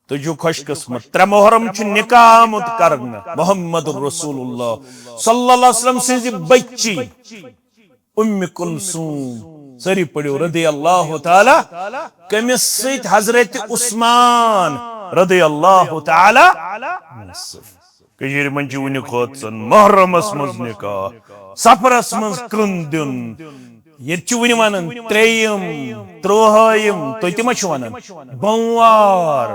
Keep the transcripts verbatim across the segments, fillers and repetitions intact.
تُہۍ چھِو خۄش قٕسمت۔ ترٛےٚ محرم چھُ نکاح آمُت کرنہٕ۔ محمد رسول اللہ صلی اللہ علیہ وسلم سٕنٛزِ بچی اُمہِ کلثوم، سٲری پٔرِو، رضی اللہ تعالیٰ، کٔمِس سۭتۍ؟ حضرت عثمان رضی اللہ تعالیٰ عنہ۔ کٔشیٖرِ منٛز چھِ وٕنہِ کھوژان، محرمس منٛز نکاح، صفرس منٛز کٕن دیُن۔ ییٚتہِ چھِ وٕنہِ ونان ترٛیٚیِم، ترٛوہٲیِم، تُہۍ تہِ ما چھِو ونان؟ بۄموار،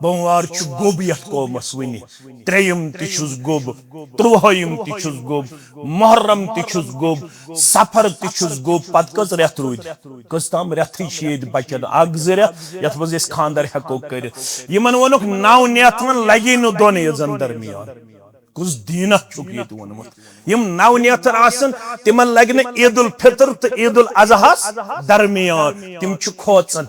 بۄموار چھُ گوٚب یتھ قومس وٕنہِ۔ ترٛیٚیِم تہِ چھُس گوٚب، ترٛوہٲیِم تہِ چھُس گوٚب، محرم تہِ چھُس گوٚب، صفر تہِ چھُس گوٚب۔ پتہٕ کٔژ رٮ۪تھ روٗدۍ؟ کٔژ تام رٮ۪تھٕے چھِ ییٚتہِ بچن، اکھ زٕ رٮ۪تھ، یتھ منٛز أسۍ خانٛدر ہٮ۪کو کٔرِتھ۔ یِمن ووٚنُکھ، نو نیتھن لگی نہٕ دۄن عیٖدن درمیان۔ کُس دیٖنہ چھُکھ ییٚتہِ ووٚنمُت؟ یِم نو نیتھر آسن، تِمن لگہِ نہٕ عید الفطر تہٕ عید الاضحیٰ ہس درمیان۔ تِم چھِ کھوژان۔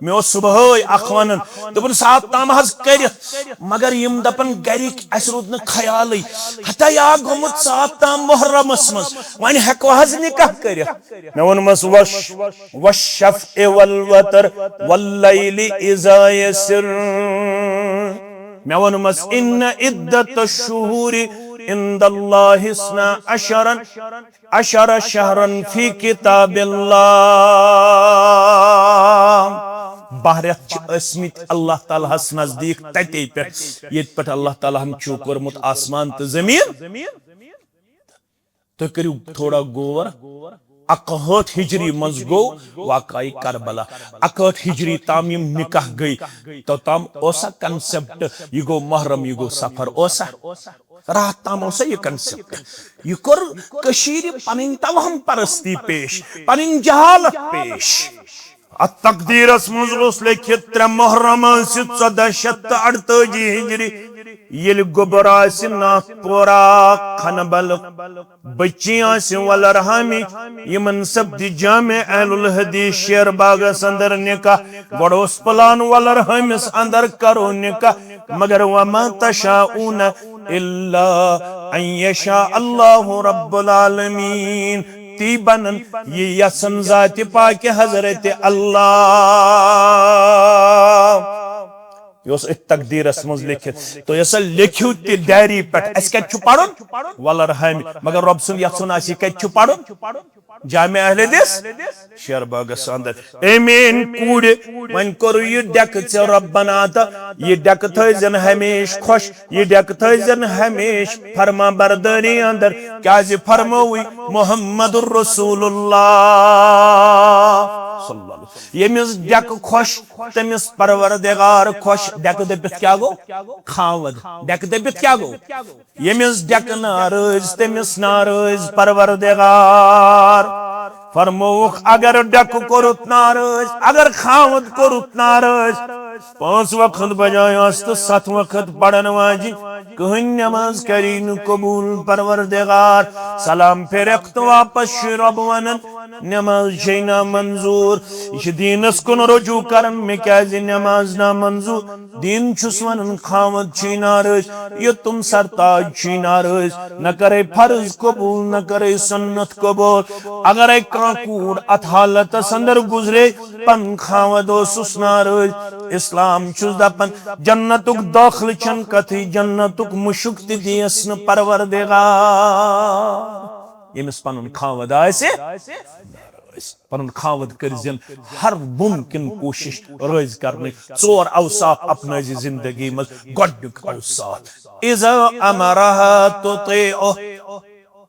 مےٚ اوس صبحٲے اکھ ونان، دوٚپُن، ساعت تام حظ کٔرِتھ، مگر یِم دپان گرِکۍ، اسہِ روٗد نہٕ خیالٕے، ہتا یا گوٚمُت ساعت تام محرمس منٛز، وۄنۍ ہٮ۪کو حظ نکاح کٔرِتھ؟ مےٚ ووٚنمس، وش، والشفع والوتر واللیل اذا یسر۔ مےٚ ووٚنمس، ان عدت الشہور عند اللہ اثنا عشر، عشر شہرا فی کتاب اللہ۔ باہ رٮ۪تھ چھِ ٲسمٕتۍ اللہ تعالیٰ ہس نزدیٖک تتے پٮ۪ٹھ، ییٚتہِ پٮ۪ٹھ اللہ تعالیٰ ہن چھُ کوٚرمُت آسمان تہٕ زٔمیٖن۔ تُہۍ کٔرِو تھوڑا غور، اکہٲٹھ ہجری منٛز گوٚو واقعہ کربلا۔ اکہٲٹھ ہجری تام یِم نکاح گٔے، توٚتام اوسا concept، یہِ گوٚو محرم، یہِ گوٚو صفر، اوسا؟ راتھ تام اوسا یہِ concept؟ یہِ کوٚر کٔشیٖرِ پنٕنۍ توہم پرستی پیش، پنٕنۍ جہالت پیش۔ اتھ تقدیرس منٛز اوس لیکھِتھ، ترٛےٚ محرم ٲسِتھ ژۄدہ شیٚتھ تہٕ اَڑتٲجی ہجری، ییٚلہِ گوٚبُر آسہِ ناتھ پورہ کھنبل، بچی آسہِ ولرہامی، یِمن سپدِ جامع اہل الحدیث شیر باغس اندر نکاح۔ گۄڈٕ اوس plan ولرہٲمِس اندر کرو نکاح، مگر وما تشاءون الا ان یشاء اللہ رب العالمین۔ تی بنن، یہِ یژھن ذاتِ پاکِ حضرت اللہ۔ یہِ اوس أتھۍ تقدیٖرس منٛز لیکھِتھ۔ تُہۍ ہسا لیکھِو تہِ diary پٮ۪ٹھ، اَسہِ کَتہِ چھُ پَرُن؟ وَلہٕ رحٲمی۔ مگر رۄب سُنٛد یَژھُن آسہِ، یہِ کَتہِ چھُ پَرُن؟ جامع اہل حدیث، شیر باغس اندر۔ اے میٲنۍ کوٗرِ، وۄنۍ کوٚرُو یہِ ڈٮ۪کہٕ ژےٚ رۄبن عطا، یہِ ڈٮ۪کہٕ تھٲیزٮ۪ن ہمیشہٕ خۄش، یہِ ڈٮ۪کہٕ تھٲیزٮ۪ن ہمیشہٕ فرما بردٲری اندر، کیازِ فرمووُے محمد رسول اللہ صلی اللہ علیہ وسلم۔ ییٚمِس ڈٮ۪کہٕ خۄش، تٔمِس پروردگار خۄش۔ ڈٮ۪کہٕ دٔپِتھ کیٛاہ گوٚو؟ خاوند۔ ڈٮ۪کہٕ دٔپِتھ کیٛاہ گوٚو؟ ییٚمِس ڈٮ۪کہٕ ناراض، تٔمِس ناراض پروردگار۔ فرمووُکھ، اگر ڈٮ۪کہٕ کوٚرُتھ ناراض، اگر خاوند کوٚرُتھ ناراض، پانٛژھ وقت بجایہِ آسہٕ تہٕ ستھ وقت پرن واجِنۍ، کٕہٕنۍ نٮ۪ماز کری نہٕ قبوٗل پروردگار۔ سلام پھیرکھ تہٕ واپس چھُ رۄب ونان، نٮ۪ماز چھے نامنظوٗر۔ یہِ چھِ دیٖنس کُن رجوع کران، مےٚ کیازِ نٮ۪ماز نامنظوٗر؟ دیٖن چھُس ونان، خاوند چھُے ناراض، یہِ تِم سرتاج چھُے ناراض، نہ کرے فرض قبوٗل، نہ کرے سنت قبوٗل۔ اگرے کانٛہہ کوٗر اتھ حالتس اندر گُزرے، پنُن خاوند اوسُس ناراض۔ اسلام چھُس دپان، جنتُک دٲخلہٕ چھَنہٕ کتھٕے، جنتُک مُشُک تہِ دِیس نہٕ پروردگار۔ ییٚمِس پنُن خاوند آسہِ، پنُن خاوند کٔرزٮ۪ن ہر ممکن کوٗشش رٲضۍ کرنٕچ۔ ژور اوصاف اپنٲوزِ زندگی منٛز۔ گۄڈنیُک اوصاف، اذا امرها تطیعه۔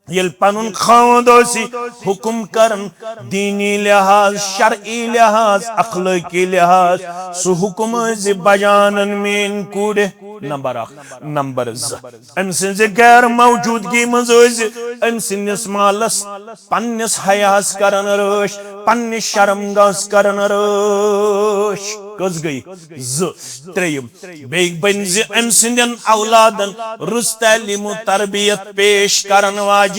ییٚلہِ پنُن خاوند آسہِ حکم کران، دینی لحاظ، شرعی لحاظ، اخلٲقی لحاظ، سُہ حکم ٲسۍ بجانن میٲنۍ کوٗرِ۔ نمبر اکھ۔ نمبر زٕ، أمۍ سٕنٛزِ غیر موجودگی منٛز ٲسۍ أمۍ سٕنٛدِس مالس، پننِس حیاہس کران رٲچھ، پننِس شرم گاہس کران رٲچھ۔ کٔژ گٔے؟ زٕ۔ ترٛیٚیِم، بیٚیہِ بٔنۍ زِ أمۍ سٕنٛدٮ۪ن اولادن رٕژ تعلیٖم و تربیت پیش کرن واجِنۍ۔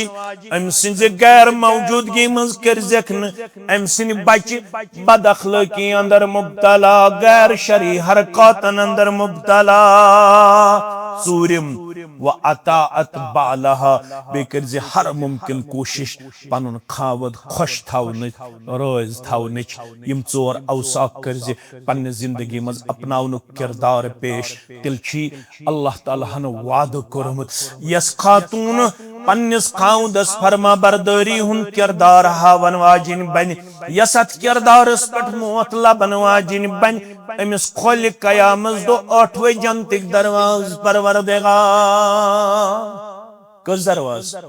أمۍ سٕنٛزِ غیر موجودگی منٛز کٔرزٮ۪کھ نہٕ أمۍ سٕنٛدۍ بچہِ بد اخلٲقی اندر مبتلا، غیر شرعی حرکاتن اندر مبتلا۔ ژوٗرِم، وَأَطَاعَتْ بَعْلَهَا، بیٚیہِ کٔرۍ زِ ہر مُمکِن کوٗشِش پنُن خاوند خۄش تھاونٕچ، رٲضۍ تھاونٕچ۔ یِم ژور اوصاف کٔرۍ زِ پننہِ زندگی منٛز اپناونُک کردار پیش، تیٚلہِ چھُ اللہ تعالیٰ ہن وعدٕ کوٚرمُت، یۄس خاتوٗن پننِس خاوندس فرما بردٲری ہُنٛد کردار ہاون واجِنۍ بنہِ، یۄس اتھ کردارس پٮ۪ٹھ موت لبن واجِنۍ بنہِ، أمِس کھولہِ قیامس دۄہ ٲٹھوے جنتٕکۍ دروازٕ، پروردگار۔ کٔژ دروازٕ؟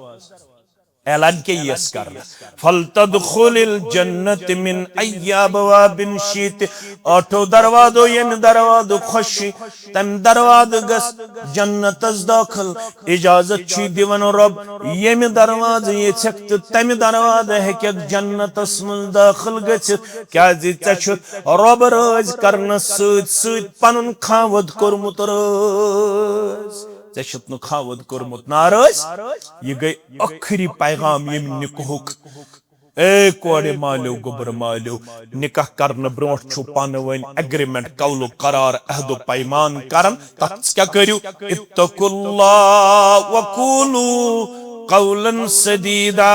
اعلان کیٛاہ یِیَس کرنہٕ؟ فَلْتَدْخُلِ الْجَنَّةَ مِنْ أَيِّ أَبْوَابٍ شِئْتِ۔ ٲٹھو دروازو، ییٚمہِ دروازٕ خۄش یی، تَمہِ دروازٕ گژھ جنتس دٲخل۔ اجازت چھُے دِوان رۄب، ییٚمہِ دروازٕ یژھکھ تہٕ تَمہِ دروازٕ ہیٚککھ جنتس منٛز دٲخل گٔژھِتھ، کیٛازِ ژےٚ چھُتھ رۄب رٲضۍ کرنس سۭتۍ سۭتۍ پنُن خاوند کوٚرمُت رٲضۍ۔ ژےٚ چھُتھ نہٕ خاوند کوٚرمُت ناراض۔ یہِ گٔے ٲخری پیغام ییٚمہِ نکاحُک۔ اے کورِ مالیو، گوٚبرٕ مالیو، نکاح کرنہٕ برونٛٹھ چھُو پانہٕ ؤنۍ agreement، قول و قرار، عہد و پیمان کران۔ تتھ کیٛاہ کٔرِو؟ اتقوا اللہ وقولوا قولا سدیدا۔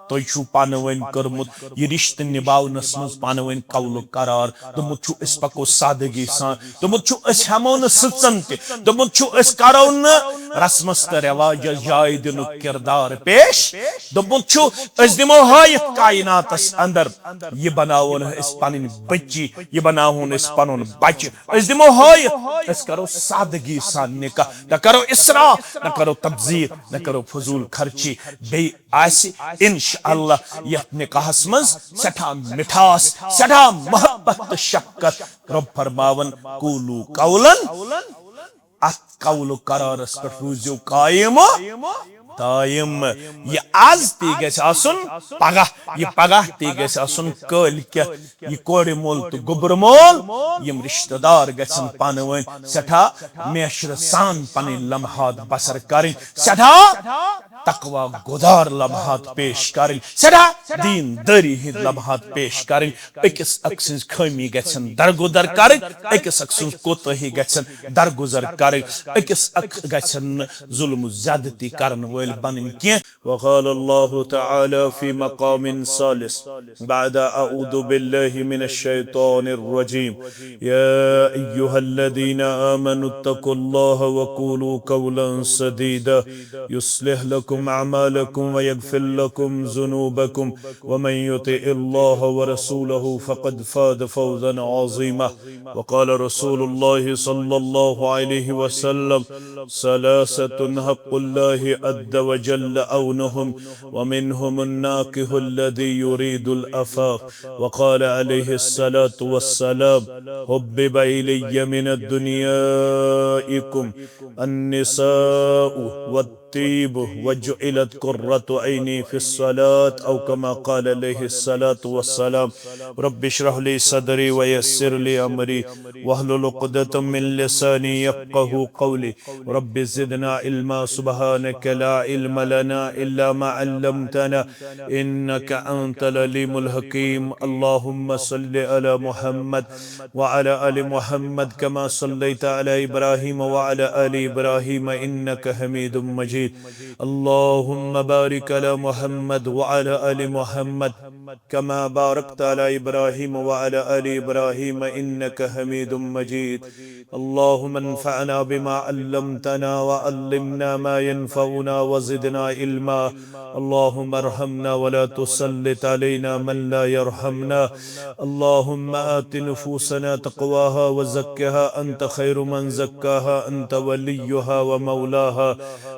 تۄہہِ چھُو پانہٕ ؤنۍ کٔرمُت یہِ رشتہٕ نباونس منٛز پانہٕ ؤنۍ قول و قرار۔ دوٚپمُت چھُ، أسۍ پکو سادگی سان۔ دوٚپمُت چھُ، أسۍ ہٮ۪مو نہٕ سٕژن تہِ۔ دوٚپمُت چھُ، أسۍ کرو نہٕ رسمس تہٕ رواجس جاے دِنُک کردار پیش۔ دوٚپمُت چھُ، أسۍ دِمو ہٲیِتھ کائناتس اندر، یہِ بناوو نہٕ أسۍ پنٕنۍ بچی، یہِ بناوہون أسۍ پنُن بچہِ۔ أسۍ دِمو ہٲیِتھ، أسۍ کرو سادگی سان نکاح، نہ کرو اسراف، نہ کرو تبذیر، نہ کرو فضول خرچی۔ بیٚیہِ آسہِ انشاءاللہ یتھ نکاحس منٛز سٮ۪ٹھاہ مٹھاس، سٮ۪ٹھاہ محبت تہٕ شفقت۔ رۄب فرماوان، قولوا قولا، اتھ قول و قرارس پٮ۪ٹھ روٗزِو قٲیِم دٲیِم۔ یہِ از تی گژھِ آسُن، پگاہ، یہِ پگاہ تی گژھِ آسُن، کٲلۍ کٮ۪تھ۔ یہِ کورِ مول تہٕ گوٚبرٕ مول، یِم رشتہٕ دار گژھن پانہٕ ؤنۍ سٮ۪ٹھاہ میچھرٕ سان پنٕنۍ لمحات بسر کرٕنۍ، سٮ۪ٹھاہ تقوی گُزار لمحات پیش کرٕنۍ، سٮ۪ٹھاہ دیندٲری ہٕنٛدۍ لمحات پیش کرٕنۍ۔ أکِس أکۍ سٕنٛز خٲمی گژھن درگُزر کرٕنۍ، أکِس أکۍ سٕنٛز کوتٲہی گژھن درگُزر کرٕنۍ، أکِس اکھ گژھن نہٕ ظلم و زیادتی کرن وٲلۍ بنٕنۍ کینٛہہ۔ وقال الله تعالى في مقام ثالث بعد أعوذ بالله من الشيطان الرجيم، يا أيها الذين آمنوا اتقوا الله وقولوا قولا سديدا يصلح لكم أعمالكم ويغفر لكم ذنوبكم ومن يطع الله ورسوله فقد فاز فوزا عظيما. وقال رسول الله صلى الله عليه وسلم، ثلاثة حق الله عز وجل عونهم، ومنهم الناكح الذي يريد العفاف، وقال عليه الصلاة والسلام، حبب إلي من دنيائكم النساء والطيب وجعلت قرة عيني في الصلاة، أو كما قال عليه الصلاة والسلام. رب اشرح لي صدري ويسر لي أمري واحلل عقدة من لساني يفقه قولي. رب زدنا علما، سبحانك لا علم لنا إلا ما علمتنا إنك أنت العليم الحكيم. اللهم صل على محمد وعلى آل محمد كما صليت على إبراهيم وعلى آل إبراهيم إنك حميد مجيد. اللهم بارك على محمد وعلى آل محمد كما باركت على إبراهيم وعلى آل إبراهيم إنك حميد مجيد. اللهم انفعنا بما علمتنا وعلمنا ما ينفعنا وزدنا علما. اللهم ارحمنا ولا تسلط علينا من لا يرحمنا. اللهم آت نفوسنا تقواها وزكها أنت خير من زكاها أنت وليها ومولاها.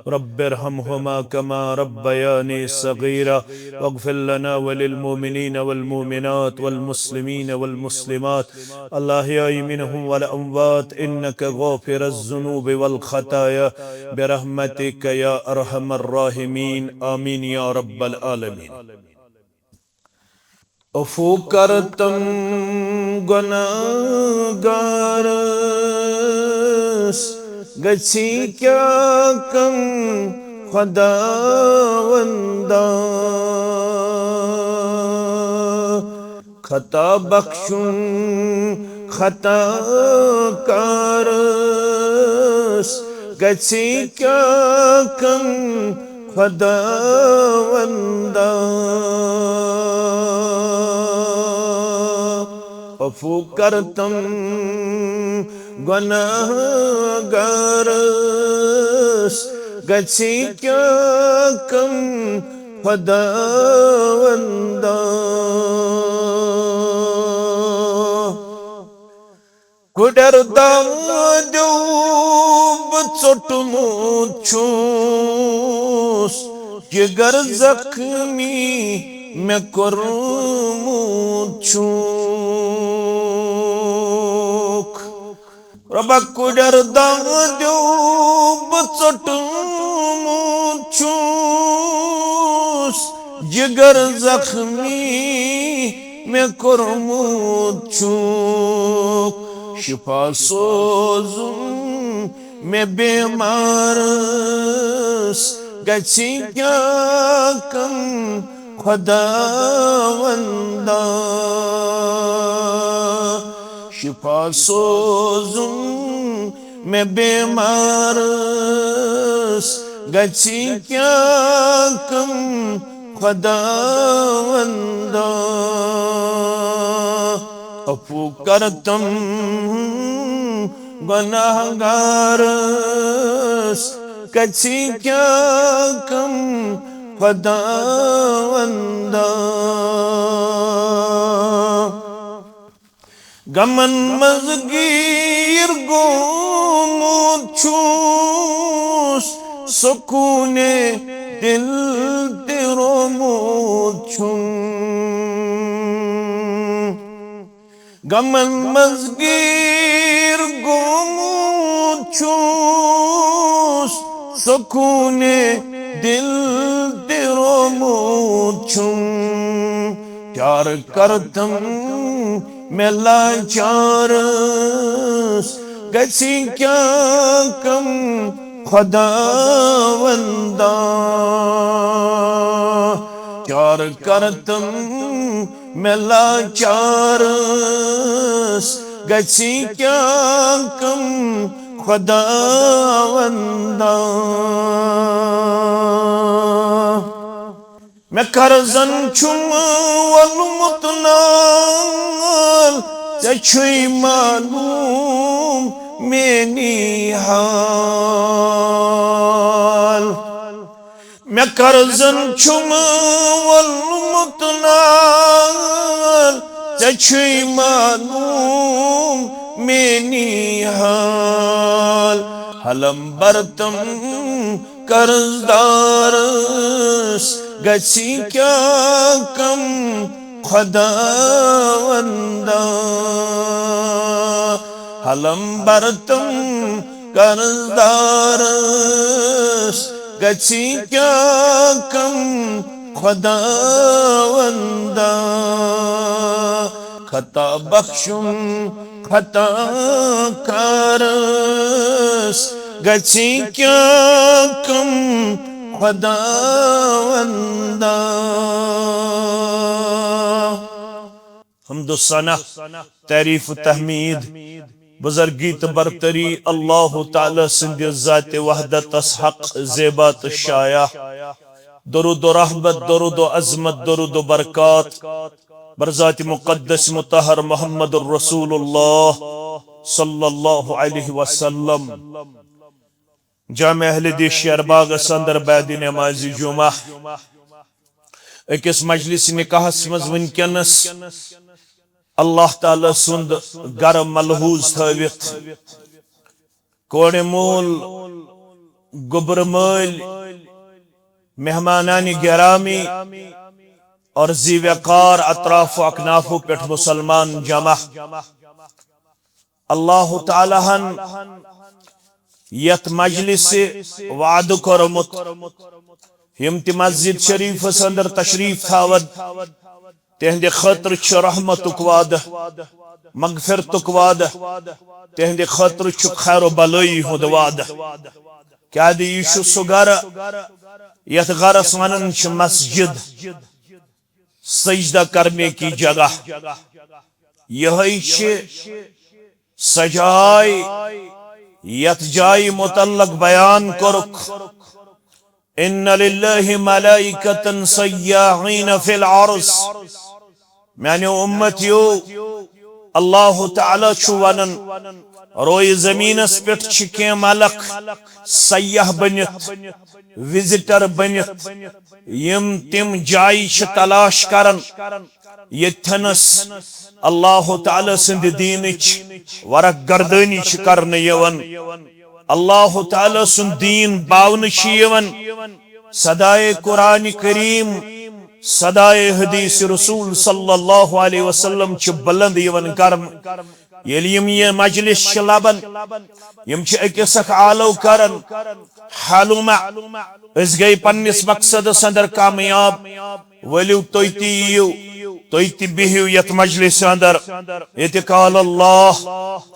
رب ارحمهما كما ربياني صغيرا. واغفر لنا وللمؤمنين والمؤمنات والمسلمين والمسلمات الأحياء منهم والأموات إنك غافر الذنوب والخطايا برحمتك يا أرحم الراحمين. آمين يا رب العالمين. عفو کر تم گناہگارس، گژھی کیا کم خداوندا۔ خطا بخشن خطا کار گژھِ کیٛاہ کم خداوندا۔ عفو کر تم گناہگارس، گژھِ کیٛاہ کم خداوندا۔ کُڈر دادیو بہٕ ژوٚٹمُت چھُس، جگر زخمی مےٚ کوٚرمُت چھُکھ۔ رۄبا کُڈر دادیو بہٕ ژوٚٹمُت چھُس، جگر زخمی مےٚ کوٚرمُت چھُکھ۔ شفا سوزُن مےٚ بیمارس، گژھِ کیٛاہ کم خداوندا۔ شفا سوزُن مےٚ بیمارس، گژھِ کیٛاہ کم خداوندا۔ عفو کر تم گناہگارس، گژھِ کیٛاہ کم خداوندا۔ غمن منٛز گیٖر گوٚمُت چھُس، سکوٗنِ دِل تہِ رومُت چھُم۔ غمن منٛز گیٖر گوٚمُت چھُس، سکوٗنِ دِل تہِ رومُت چھُم۔ پیار کرتم مےٚ لاچارس، گژھِ کیٛاہ کم خداوندا۔ پیار کرتم مےٚ لاچارس، گژھِ کیٛاہ کم خداوندا۔ مےٚ قرضن چھُم ووٚنمُت نال، ژےٚ چھُے معلوم میٛٲنی حال۔ مےٚ قرضن چھُم ووٚنمُت نال، ژےٚ چھُے معلوم میٛٲنی حال۔ حلم برتم قرض دارس، گژھِ کیٛاہ کم خداوندا۔ حلم برتم قرض دارس، گژھِ کیٛاہ کم خداوندا۔ خطا بخشُن خطا کارس، گژھِ کیٛاہ کم خداوندا۔ حمد و ثنا، تعریف و تحمید، بزرگی تہٕ برتری اللہ تعالیٰ سٕنٛدِ ذاتِ وحدتس حق، زیبا تہٕ شایع۔ درود و رحمت، درود و عظمت، درود و برکات بر ذات مقدس مطہر محمد الرسول اللہ صلی اللہ علیہ وسلم۔ جامع اہل حدیث شیر باغس اندر بعد نماز جمعہ أکِس مجلس نکاحس منٛز وٕنکیٚنس اللہ تعالیٰ سُنٛد گرٕ ملحوظ تھٲوِتھ، کورِ مول، گوٚبرٕ مٲلۍ، مہمانانِ گرامی اور ذی وقار اطراف و اکنافو پٮ۪ٹھ مسلمان جمع۔ اللہ تعالیٰ ہن یتھ مجلسہِ وعدٕ کوٚرمُت، یِم تہِ مسجد شریفس اندر تشریف تھاون، تِہنٛدِ خٲطرٕ چھُ رحمتُک وعدٕ، مغفرتُک وعدٕ، تِہنٛدِ خٲطرٕ چھُ خیر و بلٲیی ہُنٛد وعدٕ۔ کیازِ یہِ چھُ سُہ گرٕ یتھ گرس ونان چھِ مسجد، سجدہ کرنے کی جگہ۔ یہے چھِ سجاے یتھ جایہِ متعلق بیان کوٚرُکھ، ان للہ ملائکۃ سیاحین فی الارض۔ میانیو امتیو، اللہ تعالیٰ چھُ ونان، روئے زمینس پٮ۪ٹھ چھِ کینٛہہ ملک سیاح بٔنِتھ، وزٹر بٔنِتھ، یِم تِم جایہِ چھِ تلاش کران، ییٚتھنس اللہ تعالیٰ سٕنٛدِ دیٖنٕچ ورق گردٲنی چھِ کرنہٕ یِوان، اللہ تعالیٰ سُنٛد دیٖن باونہٕ چھِ یِوان، صدائے قرآن کریم، صدائے حدیث رسول صلی اللہ علیہ وسلم چھِ بلند یِوان کرنہٕ۔ ییٚلہِ یِم یہِ مجلس چھِ لبان، یِم چھِ أکِس اکھ آلو کران، حلومہ، أسۍ گٔے پننِس مقصدس اندر کامیاب، ؤلِو تُہۍ تہِ یِیِو، تُہۍ تہِ بِہِو یتھ مجلس اندر، ییٚتہِ قال اللہ،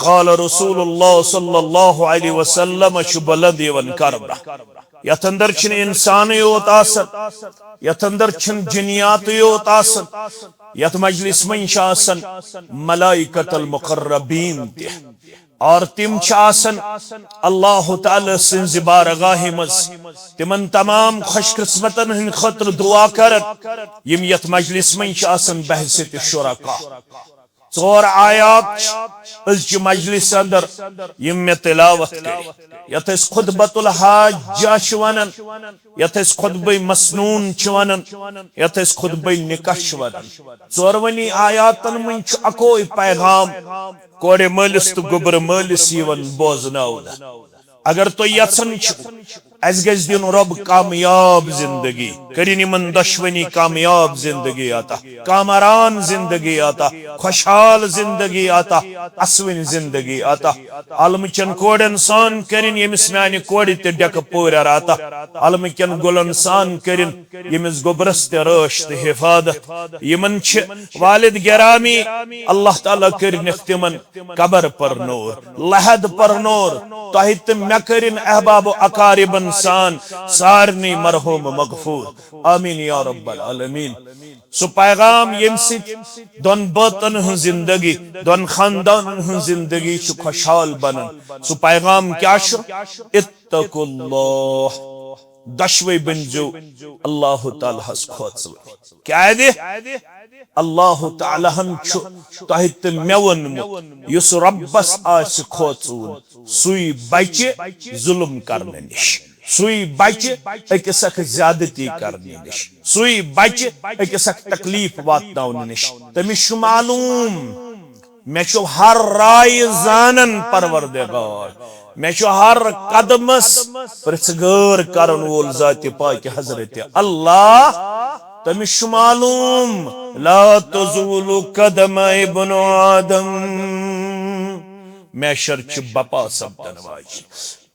قال رسول اللہ صلی اللہ علیہ وسلم چھُ بلند یِوان کرنہٕ۔ یتھ اندر چھِنہٕ انسانٕے یوت آسان، یتھ اندر چھِنہٕ جنیاتٕے یوت آسان، یتھ مجلس منٛز چھِ آسان ملائکۃ المقربین تہِ، اور تِم چھِ آسان اللہ تعالیٰ سٕنٛزِ بارگاہہِ منٛز، تِمن تمام خوش قسمتن ہٕنٛدِ خٲطرٕ دعا کران، یِم یتھ مجلس منٛز چھِ آسان بحیثیت شرکا۔ ژور آیات چھِ أزچہِ مجلس اندر یِم مےٚ تلاوت کٔرۍ، یتھ أسۍ خطبۃ الحاجہ چھِ ونان، یتھ أسۍ خطبہ مسنون چھِ ونان، یتھ أسۍ خطبہ نکاح چھِ ونان۔ ژورونی آیاتن منٛز چھُ اکوے پیغام کورِ مٲلِس تہٕ گوٚبرٕ مٲلِس یِوان بوزناونہٕ۔ اگر تُہۍ یژھان چھِو اسہِ گژھِ دِیُن رۄب کامیاب زندگی، کٔرِن یِمن دۄشوٕنی کامیاب زندگی عطا، کامران زندگی عطا، خۄشحال زندگی عطا، اسوٕنۍ زندگی عطا۔ علمہٕ چٮ۪ن کورٮ۪ن سان کٔرِن ییٚمِس میانہِ کورِ تہِ ڈٮ۪کہٕ پورٮ۪ر عطا۔ علمہٕ کٮ۪ن گُلن سان کٔرِن ییٚمِس گوٚبرس تہِ رٲچھ تہٕ حفاظت۔ یِمن چھِ والد گرامی، اللہ تعالیٰ کٔرِنکھ تِمن قبر پر نور، لحد پر نور۔ تۄہہِ تہٕ مےٚ کٔرِن احباب و اقاربن سان سارنٕے مرحوم مغفور۔ آمین یا رب العالمین۔ سُہ پیغام ییٚمہِ سۭتۍ دۄن بٲژن ہٕنٛز زندگی، دۄن خاندانن ہٕنٛز زندگی چھِ خۄشحال بنان۔ سُہ پیغام کیٛاہ چھُ؟ اتقوا اللہ۔ دۄشوے بٔنزیو اللہ تعالیٰ ہس کھوژوٕنۍ۔ کیٛازِ؟ اللہ تعالیٰ ہن چھُ تۄہہِ تہٕ مےٚ ووٚنمُت، یُس رۄبس آسہِ کھوژوُن، سُے بچہِ ظلم کرنہٕ نِش، سُے بچہِ أکِس اکھ زیادتی کرنہٕ نِش، سُے بچہِ أکِس اکھ تکلیف واتناونہٕ نِش۔ تٔمِس چھُ معلوم، مےٚ چھُ ہر رایہِ زانن پروردگار، مےٚ چھُ ہر قدمس پرژھ گٲر کرن وول ذاتِ پاکِ حضرت اللہ۔ تٔمِس چھُ معلوم، لا تزول قدم ابن آدم، محشر چھِ بپا سپدن واجہِ۔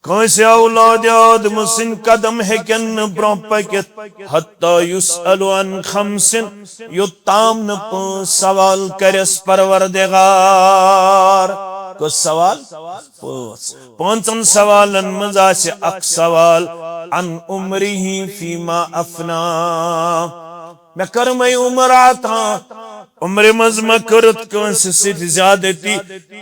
کٲنٛسہِ اولادِ آدم سٕنٛدۍ قدم ہیٚکن نہٕ برٛونٛہہ پٔکِتھ، حتی یسأل عن خمس، یوٚت تام نہٕ پانٛژھ سوال کرٮ۪س پروردگار۔ کٔژ سوال؟ پانٛژھ۔ پانٛژن سوالن منٛز آسہِ اکھ سوال، عن عمرہ فیما افنا، مےٚ کٔرمَے عمر عطا، عمرِ منٛز ما کٔرٕتھ کٲنٛسہِ سۭتۍ زیادتی،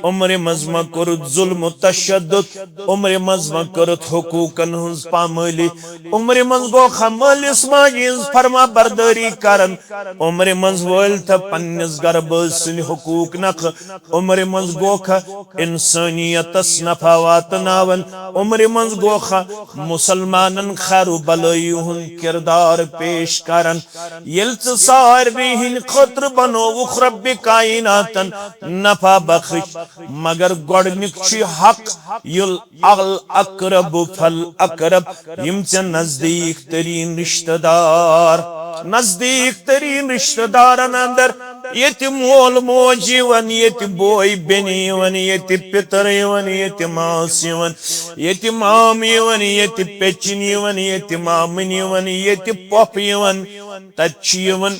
عمرِ منٛز ما کوٚرُتھ ظلم و تشدد، عمرِ منٛز ما کٔرٕتھ حقوٗقن ہٕنٛز پامٲلی، عمرِ منٛز گوکھا مٲلِس ماجہِ ہٕنٛز فرما بردٲری کران، عمرِ منٛز وٲلۍ تھا پننِس گرٕ بٲژ سٕنٛدۍ حقوٗق نکھٕ، عمرِ منٛز گوکھا انسٲنیتس نفع واتناوان، عمرِ منٛز گوکھا مسلمانن خیر و بلٲیی ہُنٛد کردار پیش کران۔ ییٚلہِ ژٕ سارنٕے ہٕنٛدِ خٲطرٕ بنووُکھ رۄبِ کائناتن نفع بخش، مگر گۄڈٕنیُک چھُے حق، یُل الاقرب فالاقرب، یِم ژےٚ نزدیٖک تریٖن رشتہٕ دار، نزدیٖک تریٖن رشتہٕ دارن اندر ییٚتہِ مول موج یِوان، ییٚتہِ بوے بیٚنہِ یِوان، ییٚتہِ پِتٕر یِوان، ییٚتہِ ماس یِوان، ییٚتہِ مام یِوان، ییٚتہِ پیٚچِنۍ یِوان، ییٚتہِ مامٕنۍ یِوان، ییٚتہِ پۄپھ یِوان، تتہِ چھِ یِوان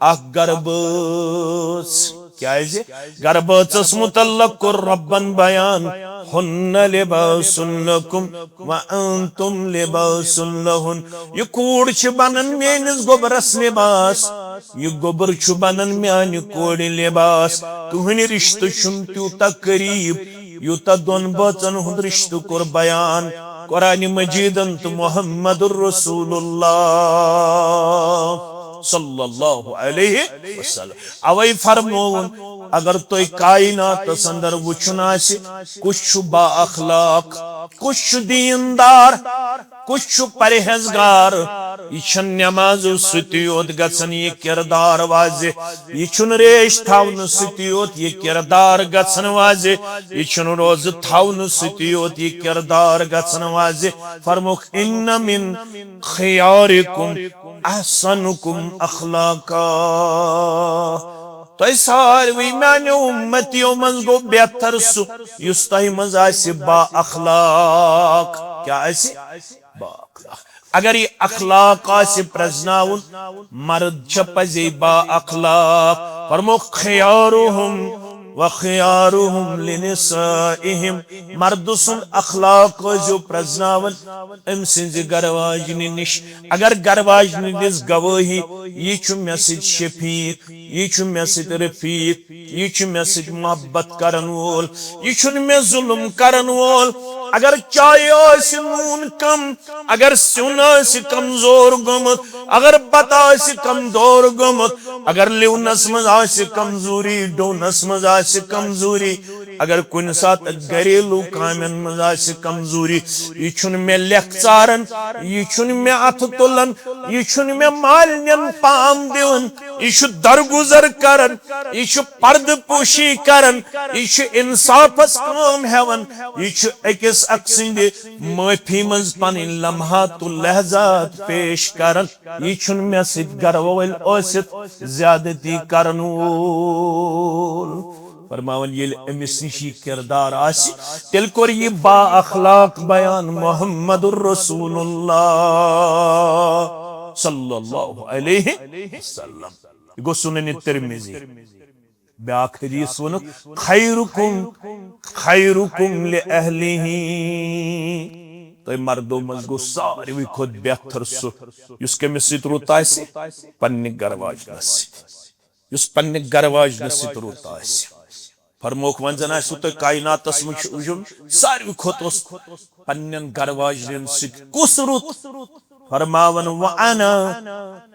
اکھ گرٕ بٲژ۔ کیازِ؟ گرٕ بٲژس متعلق کوٚر رۄبن بیان، ہن لباس لکم وانتم لباس لہن۔ یہِ کوٗر چھِ بنان میٲنِس گوٚبرس لباس، یہِ گوٚبُر چھُ بنان میانہِ کورِ لباس۔ کٕہٕنۍ رشتہٕ چھُنہٕ تیوٗتاہ قریب، یوٗتاہ دۄن بٲژن ہُنٛد رِشتہٕ کوٚر بیان قرآن مجیدن تہٕ محمد رسول اللہ صلی اللہ علیہ وسلم۔ اوے فرمووُن، اگر تُہۍ کائناتس اندر وٕچھُن آسہِ، کُس چھُ با اخلاق، کُس چھُ دیندار، کُس چھُ پرہیزگار؟ یہِ چھُنہٕ نمازو سۭتی یوت گژھان یہِ کردار واضح، یہِ چھُنہٕ ریش تھاونہٕ سۭتی یوت یہِ کردار گژھان واضح، یہِ چھُنہٕ روزٕ تھاونہٕ سۭتی یوت یہِ کردار گژھان واضح۔ فرموکھ، ان من خیارکم احسنکم اخلاقا۔ تۄہہِ ساروٕے میانیو اُمتیو منٛز گوٚو بہتر سُہ یُس تۄہہِ منٛز آسہِ با اخلاق۔ کیٛاہ آسہِ؟ با اخلاق۔ اگر یہِ اخلاق آسہِ پرزناوُن، مرد چھےٚ پزے با اخلاق۔ فرموکھ، خیارہم و خیارہم لنسائہم۔ مردٕ سُنٛد اخلاق ٲسۍزیو پرزناوان أمۍ سٕنٛزِ گرٕ واجنہِ نِش۔ اگر گرٕ واجنہِ دِژ گوٲہی، یہِ چھُ مےٚ سۭتۍ شفیق، یہِ چھُ مےٚ سۭتۍ رفیق، یہِ چھُ مےٚ سۭتۍ محبت کرن وول، یہِ چھُنہٕ مےٚ ظلم کرن وول۔ اگر چایہِ آسہِ نوٗن کم، اگر سیُن آسہِ کمزور گوٚمُت، اگر بتہٕ آسہِ کمزور گوٚمُت، اگر لِونس منٛز آسہِ کمزوری، ڈوٗنس منٛز آسہِ کمزوری، اگر کُنہِ ساتہٕ گھریلو کامٮ۪ن منٛز آسہِ کمزوری، یہِ چھُنہٕ مےٚ لیکھٕ ژاران، یہِ چھُنہٕ مےٚ اَتھٕ تُلان، یہِ چھُنہٕ مےٚ مالِنٮ۪ن پام دِوان، یہِ چھُ درگُزر کران، یہِ چھُ پردٕ پوشی کران، یہِ چھُ انصافس کٲم ہٮ۪وان، یہِ چھُ أکِس اکھ سٕنٛدِ معٲفی منٛز پنٕنۍ لمحات و لحظات پیش کران۔ یہِ چھُنہٕ مےٚ سۭتۍ گرٕ وٲلۍ ٲسِتھ زیادتی کرن وول۔ فرماوان، ییٚلہِ أمِس نِش یہِ کردار آسہِ، تیٚلہِ کوٚر یہِ با اخلاق بیان محمد رسول اللہ صلی اللہ علیہ وسلم۔ یہِ گوٚو سنن ترمذی۔ بیاکھ حدیث ووٚنُکھ، خیرکم خیرکم لأہلہ۔ تۄہہِ مردو منٛز گوٚو ساروٕے کھۄتہٕ بہتر سُہ یُس کٔمِس سۭتۍ رُت آسہِ؟ پننہِ گرٕ واجنس سۭتۍ۔ یُس پننہِ گرٕ واجنہِ سۭتۍ رُت آسہِ۔ فرموکھ، وۄنۍ زن آسِوٕ تۄہہِ کائناتس منٛز وٕچھُن، ساروٕے کھۄتہٕ اوس پننٮ۪ن گرٕ واجنٮ۪ن سۭتۍ کُس رُت؟ فرماوان، وانا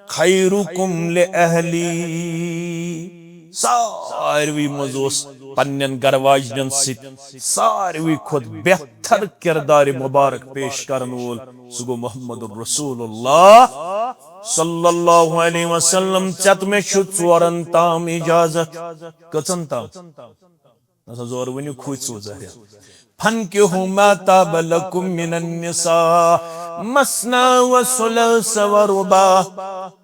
خیرکم لأہلی۔ ساروٕے منٛز اوس پننٮ۪ن گرٕ واجنٮ۪ن سۭتۍ ساروٕے کھۄتہٕ بہتر کردار مبارک پیش کرن وول، سُہ گوٚو محمد رسول اللہ صلی اللہ علیہ وسلم۔ ژےٚ تہٕ مےٚ چھُ ژورن تام اجازت۔ کٔژن تام؟ نسا زور ؤنِو، کھوٗژ ژٕ ظٲہِر۔ فانکحوا ما طاب لکم من النساء مثنی و ثلاث و رباع۔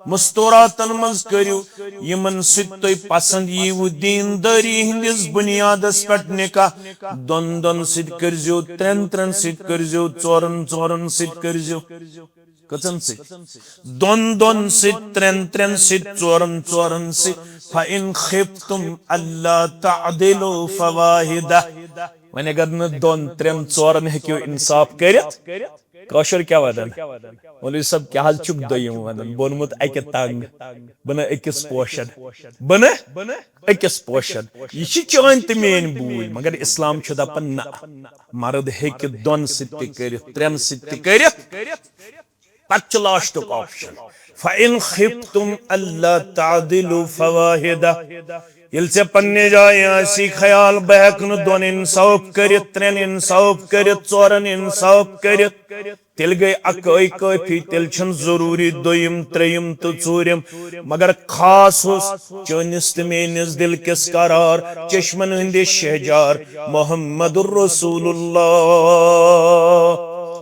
مستوراتن منٛز کٔرِو یِمن سۭتۍ تۄہہِ پسند ییٖوٕ دیندٲری ہٕنٛدِس بُنیادس پٮ۪ٹھ نکاح۔ دۄن دۄن سۭتۍ کٔرزیو، ترٛٮ۪ن ترٛٮ۪ن سۭتۍ کٔرزیو، ژورن ژورن سۭتۍ کٔرزیو۔ کٔژن سۭتۍ؟ دۄن دۄن سۭتۍ، ترٛٮ۪ن ترٛٮ۪ن سۭتۍ، ژورن ژورن سۭتۍ۔ فَإِنْ خِفْتُمْ أَلَّا تَعْدِلُوا فَوَاحِدَةً۔ وۄنۍ اگر نہٕ دۄن، ترٛٮ۪ن، ژورن ہیٚکِو انصاف کٔرِتھ، کٲشُر کیٛاہ ونان؟ مولوی صٲب، کیٛاہ حظ چھُکھ دوٚیِم ونان؟ بہٕ اوٚنمُت اَکہِ تنگ، بہٕ نہٕ أکِس پوشن، بہٕ نہٕ أکِس پوشن۔ یہِ چھِ چٲنۍ تہٕ میٲنۍ بوٗلۍ، مگر اسلام چھُ دپان نہ، مرد ہیٚکہِ دۄن سۭتۍ تہِ کٔرِتھ، ترٛٮ۪ن سۭتۍ تہِ کٔرِتھ۔ پتہٕ چھُ لاسٹُک آپشن، فَإِنْ خِفْتُمْ أَلَّا تَعْدِلُوا فَوَاحِدَةً۔ ییٚلہِ ژےٚ پننہِ جایہِ آسی خیال، بہٕ ہیٚکہٕ نہٕ دۄن انصاف کٔرِتھ، ترٛٮ۪ن انصاف کٔرِتھ، ژورن انصاف کٔرِتھ، تیٚلہِ گٔے اکٲے کٲفی، تیٚلہِ چھُنہٕ ضروٗری دوٚیِم، ترٛیٚیِم تہٕ ژوٗرِم۔ مگر خاص اوس چٲنِس تہٕ میٲنِس دِل کِس قرار، چشمن ہٕنٛدِ شہجار محمد رسول اللہ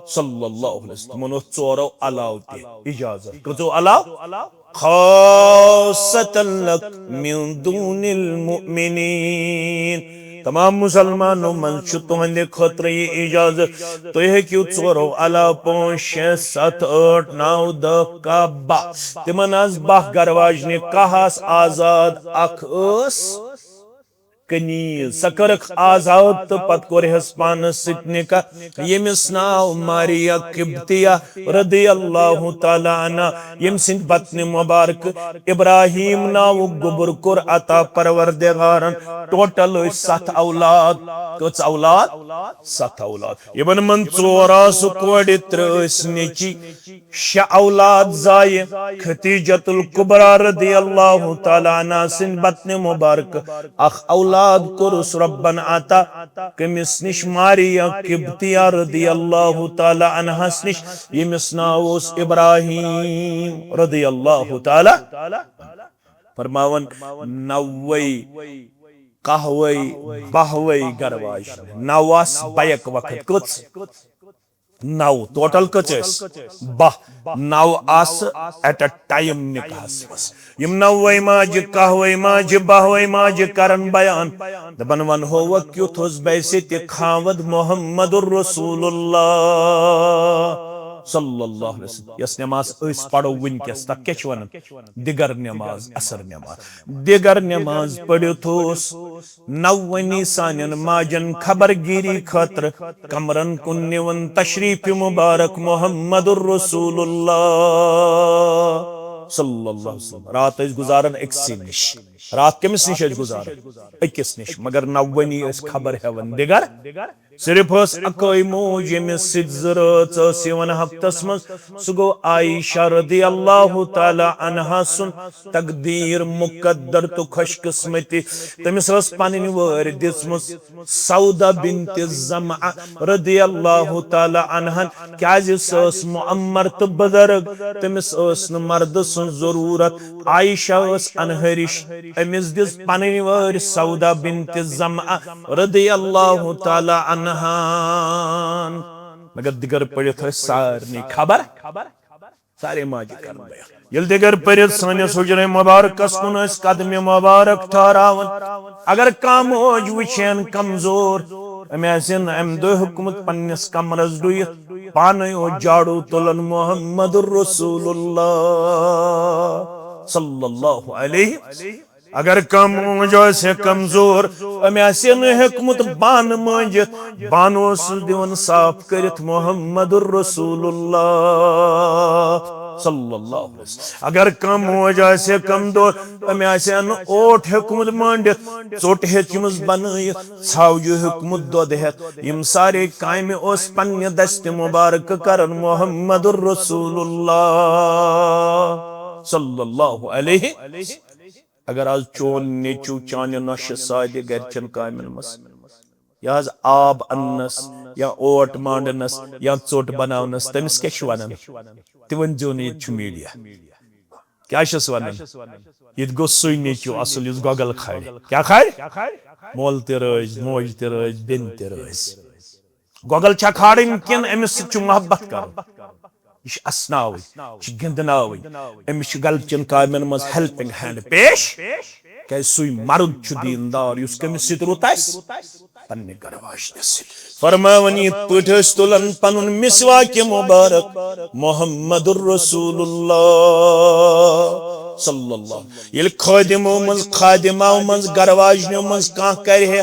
صلی اللہ علیہ وسلم۔ تِمن اوس ژورو علاوٕ تہِ اجازت۔ کٔژو علاوٕ؟ خاصة لك من دون المؤمنين۔ تمام مسلمانو منٛز چھُ تُہنٛدِ خٲطرٕ یہِ اجازت، تُہۍ ہیٚکِو ژورو علاوٕ پانٛژھ، شےٚ، ستھ، ٲٹھ، نو، دَہ، کاہ، باہ، تِمن آسہٕ باہ گرٕ واجنہِ، کاہ آسہٕ آزاد، اکھ ٲس کنیز، سۄ کٔرٕکھ آزاد تہٕ پتہٕ کوٚرہس پانس سۭتۍ نکاح، ییٚمِس ناو ماریا قبطیہ رضی اللہ تعالیٰ عنہا، ییٚمہِ سٕنٛدِ بطنِ مبارکہٕ ابراہیم ناوُک گوٚبُر کوٚر عطا پروردگارن۔ ٹوٹل ٲسۍ ستھ اولاد۔ کٔژ اولاد؟ ستھ اولاد۔ یِمن منٛز ژور آسہٕ کورِ، ترٛےٚ ٲسۍ نیٚچی۔ شےٚ اولاد زایہِ۔ خدیجۃ الکبریٰ رضی اللہ تعالیٰ عنہا سٕنٛدِ بطنِ مبارکہٕ اکھ اولاد کوٚرُس رۄبن عطا۔ کٔمِس نِش؟ ماریا قبطیہ رضی اللہ تعالیٰ عنہس نِش، ییٚمِس ناو اوس ابراہیم رضی اللہ تعالیٰ۔ فرماوان، نوے، کہوے، بہوے گرٕ واجنہِ۔ نو آسہٕ بیک وقت۔ کٔژ؟ نو۔ ٹوٹل کٔژ ٲسۍ؟ باہ۔ نو آسہٕ at a time نکاحس منٛز۔ یِم نوے ماجہِ، کہوے ماجہِ، بہوے ماجہِ کرن بیان۔ دپان، ونہو وۄنۍ کیُتھ اوس بیسہِ تہِ خاوند محمد رسول اللہ صلی اللہ علیہ وسلم۔ یۄس نماز أسۍ پرو وٕنکیٚس، تتھ کیٛاہ چھِ ونان؟ دِگر نماز، عصر نماز۔ دِگر نماز پٔرِتھ اوس نوونی سانٮ۪ن ماجن خبر گیری خٲطرٕ کمرن کُن نِوان تشریف مبارک محمد رسول اللہ صلی اللہ علیہ وسلم۔ رات ٲسۍ گُزاران أکسٕے نِش۔ رات کٔمِس نِش ٲسۍ گُزاران؟ أکِس نِش۔ مگر نوونی ٲسۍ خبر ہٮ۪وان دِگر۔ صرف ٲس اکٲے موج، ییٚمِس سۭتۍ زٕ رٲژ ٲس یِوان ہفتس منٛز، سُہ گوٚو عائشہ رضی اللہ تعالیٰ عنہا سُنٛد تقدیر مقدر تہٕ خوش قسمتی۔ تٔمِس ٲس پنٕنۍ وٲرۍ دِژمٕژ سودا بنت زمعہ رضی اللہ تعالیٰ عنہن، کیازِ سۄ ٲس معمر تہٕ بزرگ، تٔمِس ٲس نہٕ مردٕ سٕنٛز ضروٗرت۔ عائشہ ٲس انہٲرِش، أمِس دِژ پنٕنۍ وٲرۍ سودا بنت زمعہ رضی اللہ تعالیٰ عنہن۔ مگر دِگر پٔرِتھ ٲسۍ سارنٕے خبر، سارے ماجہِ کرن بیان۔ ییٚلہِ دِگر پٔرِتھ سٲنِس حجرے مبارکس کُن ٲسۍ قدمِ مبارک ٹھہراوان، اگر کانٛہہ موج وٕچھن کمزور، أمۍ آسہِ نہٕ امہِ دۄہ ہیوٚکمُت پننِس کمرس ڈُیِتھ، پانے اوس جاڑو تُلان محمد رسول اللہ صلی اللہ علیہ۔ اگر کانٛہہ موج آسہِ کمزور، أمۍ آسہِ نہٕ ہیوٚکمُت بانہٕ مٲنجِتھ، بانہٕ اوسُس دِوان صاف کٔرِتھ محمد رسول اللہ صلی اللہ علیہ وسلم۔ اگر کانٛہہ موج آسہِ کمزور، أمۍ آسہِ نہٕ اوٹ ہیوٚکمُت مٲنڈِتھ، ژوٚٹ ہیٚژمٕژ بنٲیِتھ، ژھاوجہِ ہیوٚکمُت دۄد ہٮ۪تھ، یِم سارے کامہِ اوس پننہِ دستِ مبارکہٕ کران محمد رسول اللہ صلی اللہ علیہ۔ اگر آز چون نیٚچو چانہِ نۄشہِ سادِ گرِچٮ۪ن کامٮ۪ن منٛز، یا حظ آب اننس، یا اوٹ مانڈنس، یا ژوٚٹ بناونس، تٔمِس کیٛاہ چھِ ونان؟ تہِ ؤنۍ زیو نہٕ ییٚتہِ چھُ میٖڈیا۔ کیٛاہ چھِس ونان؟ ییٚتہِ گوٚو سُے نیٚچو اصل یُس گۄگل کھارِ۔ کیٛاہ کھارِ؟ مول تہِ رٲزۍ، موج تہِ رٲزۍ، بیٚنہِ تہِ رٲزۍ۔ گۄگل چھا کھارٕنۍ کِنہٕ أمِس سۭتۍ چھُ محبت کرُن؟ یہِ چھِ اسناوٕنۍ، یہِ چھِ گِنٛدناوٕنۍ، أمِس چھِ گرچٮ۪ن کامٮ۪ن منٛز helping hand پیش، کیازِ سُے مرد چھُ دیٖندار یُس کٔمِس سۭتۍ رُت آسہِ؟ پننہِ گرٕ واجنہِ سۭتۍ۔ فرماوان، یِتھ پٲٹھۍ ٲسۍ تُلان پنُن مسواک مبارک محمد رسول اللہ صلی اللہ، ییٚلہِ خٲدمو منٛز، خادماو منٛز، گرٕ واجنیو منٛز کانٛہہ کرِ ہے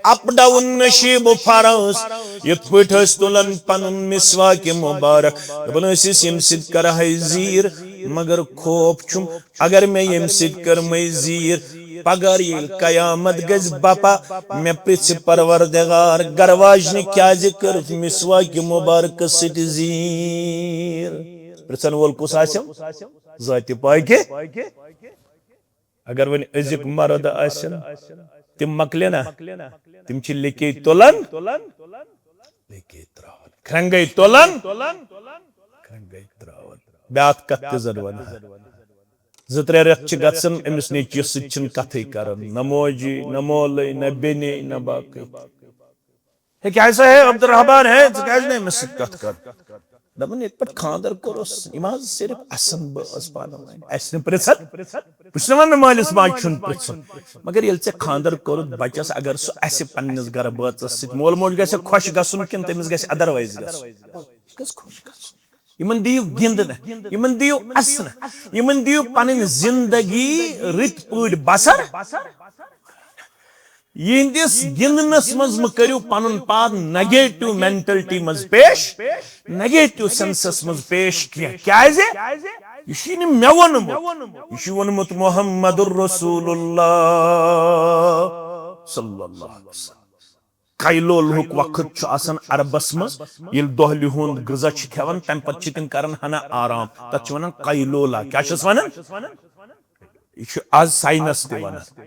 up down نشیب و فراز، یِتھ پٲٹھۍ ٲسۍ تُلان پنُن مسواک مبارک، دپان ٲسِس، ییٚمہِ سۭتۍ کرہے زیٖر، مگر خوف چھُم، اگر مےٚ ییٚمہِ سۭتۍ کٔرمٕے زیٖر، پگاہ ییٚلہِ قیامت گژھِ بپا، مےٚ پرژھِ پروردگار، گرٕ واجنہِ کیازِ کٔرٕتھ مسواک مبارکس سۭتۍ زیٖر؟ پرژھن وول کُس آسٮ۪م؟ ذاتِ پاکہِ۔ اگر وۄنۍ أزیُک مرد آسن، تِم مۄکلے نا، تِم چھِ لیٚکے تُلان، لیٚکے تراوان، کھرنگے تُلان، کھرنگے تراوان۔ بیاکھ کتھ تہِ زن ونہٕ ہا، زٕ ترٛےٚ رٮ۪تھ چھِ گژھان، أمِس نیٚچوِس سۭتۍ چھِنہٕ کتھٕے کران، نہ موجی، نہ مولٕے، نہ بیٚنے، نہ باقٕے۔ ہے، کیٛاہ سا ہے عبدالرحمان ہے، ژٕ کیٛازِ نہٕ أمِس سۭتۍ کتھ کران؟ دپان، ییٚتہِ پٮ۪ٹھ خانٛدر کوٚرُس، یِم حظ صرف اسن بٲژ پانہٕ ؤنۍ، اسہِ نہٕ پرژھان۔ بہٕ چھُس نہٕ ونان مٲلِس ماجہِ چھُنہٕ پرژھُن، مگر ییٚلہِ ژےٚ خانٛدر کوٚرُتھ بچس، اگر سُہ اسہِ پننِس گرٕ بٲژس سۭتۍ، مول موج گژھِ خۄش گژھُن کِنہٕ تٔمِس گژھِ otherwise گژھُن؟ یہِ گژھِ خۄش گژھُن۔ یِمن دِیِو گِنٛدنہٕ، یِمن دِیِو اسنہٕ، یِمن دِیِو پنٕنۍ زندگی رٕتۍ پٲٹھۍ بسر۔ یِہنٛدِس گِنٛدنس منٛز مہٕ کٔرِو پنُن پان نگیٹو مینٹلٹی منٛز پیش، نگیٹو سینسس منٛز پیش کینٛہہ۔ کیازِ؟ یہِ چھُے نہٕ مےٚ ووٚنمُت، یہِ چھُے ووٚنمُت محمد رسول اللہ صلی اللہ علیہ وسلم۔ قیلولہُک وقت چھُ آسان عربس منٛز، ییٚلہِ دۄہلہِ ہُنٛد غذا چھِ کھٮ۪وان، تمہِ پتہٕ چھِ تِم کران ہنا آرام، تتھ چھِ ونان قیلولہ۔ کیٛاہ چھِس ونان؟ یہِ چھُ آز ساینس تہِ ونان۔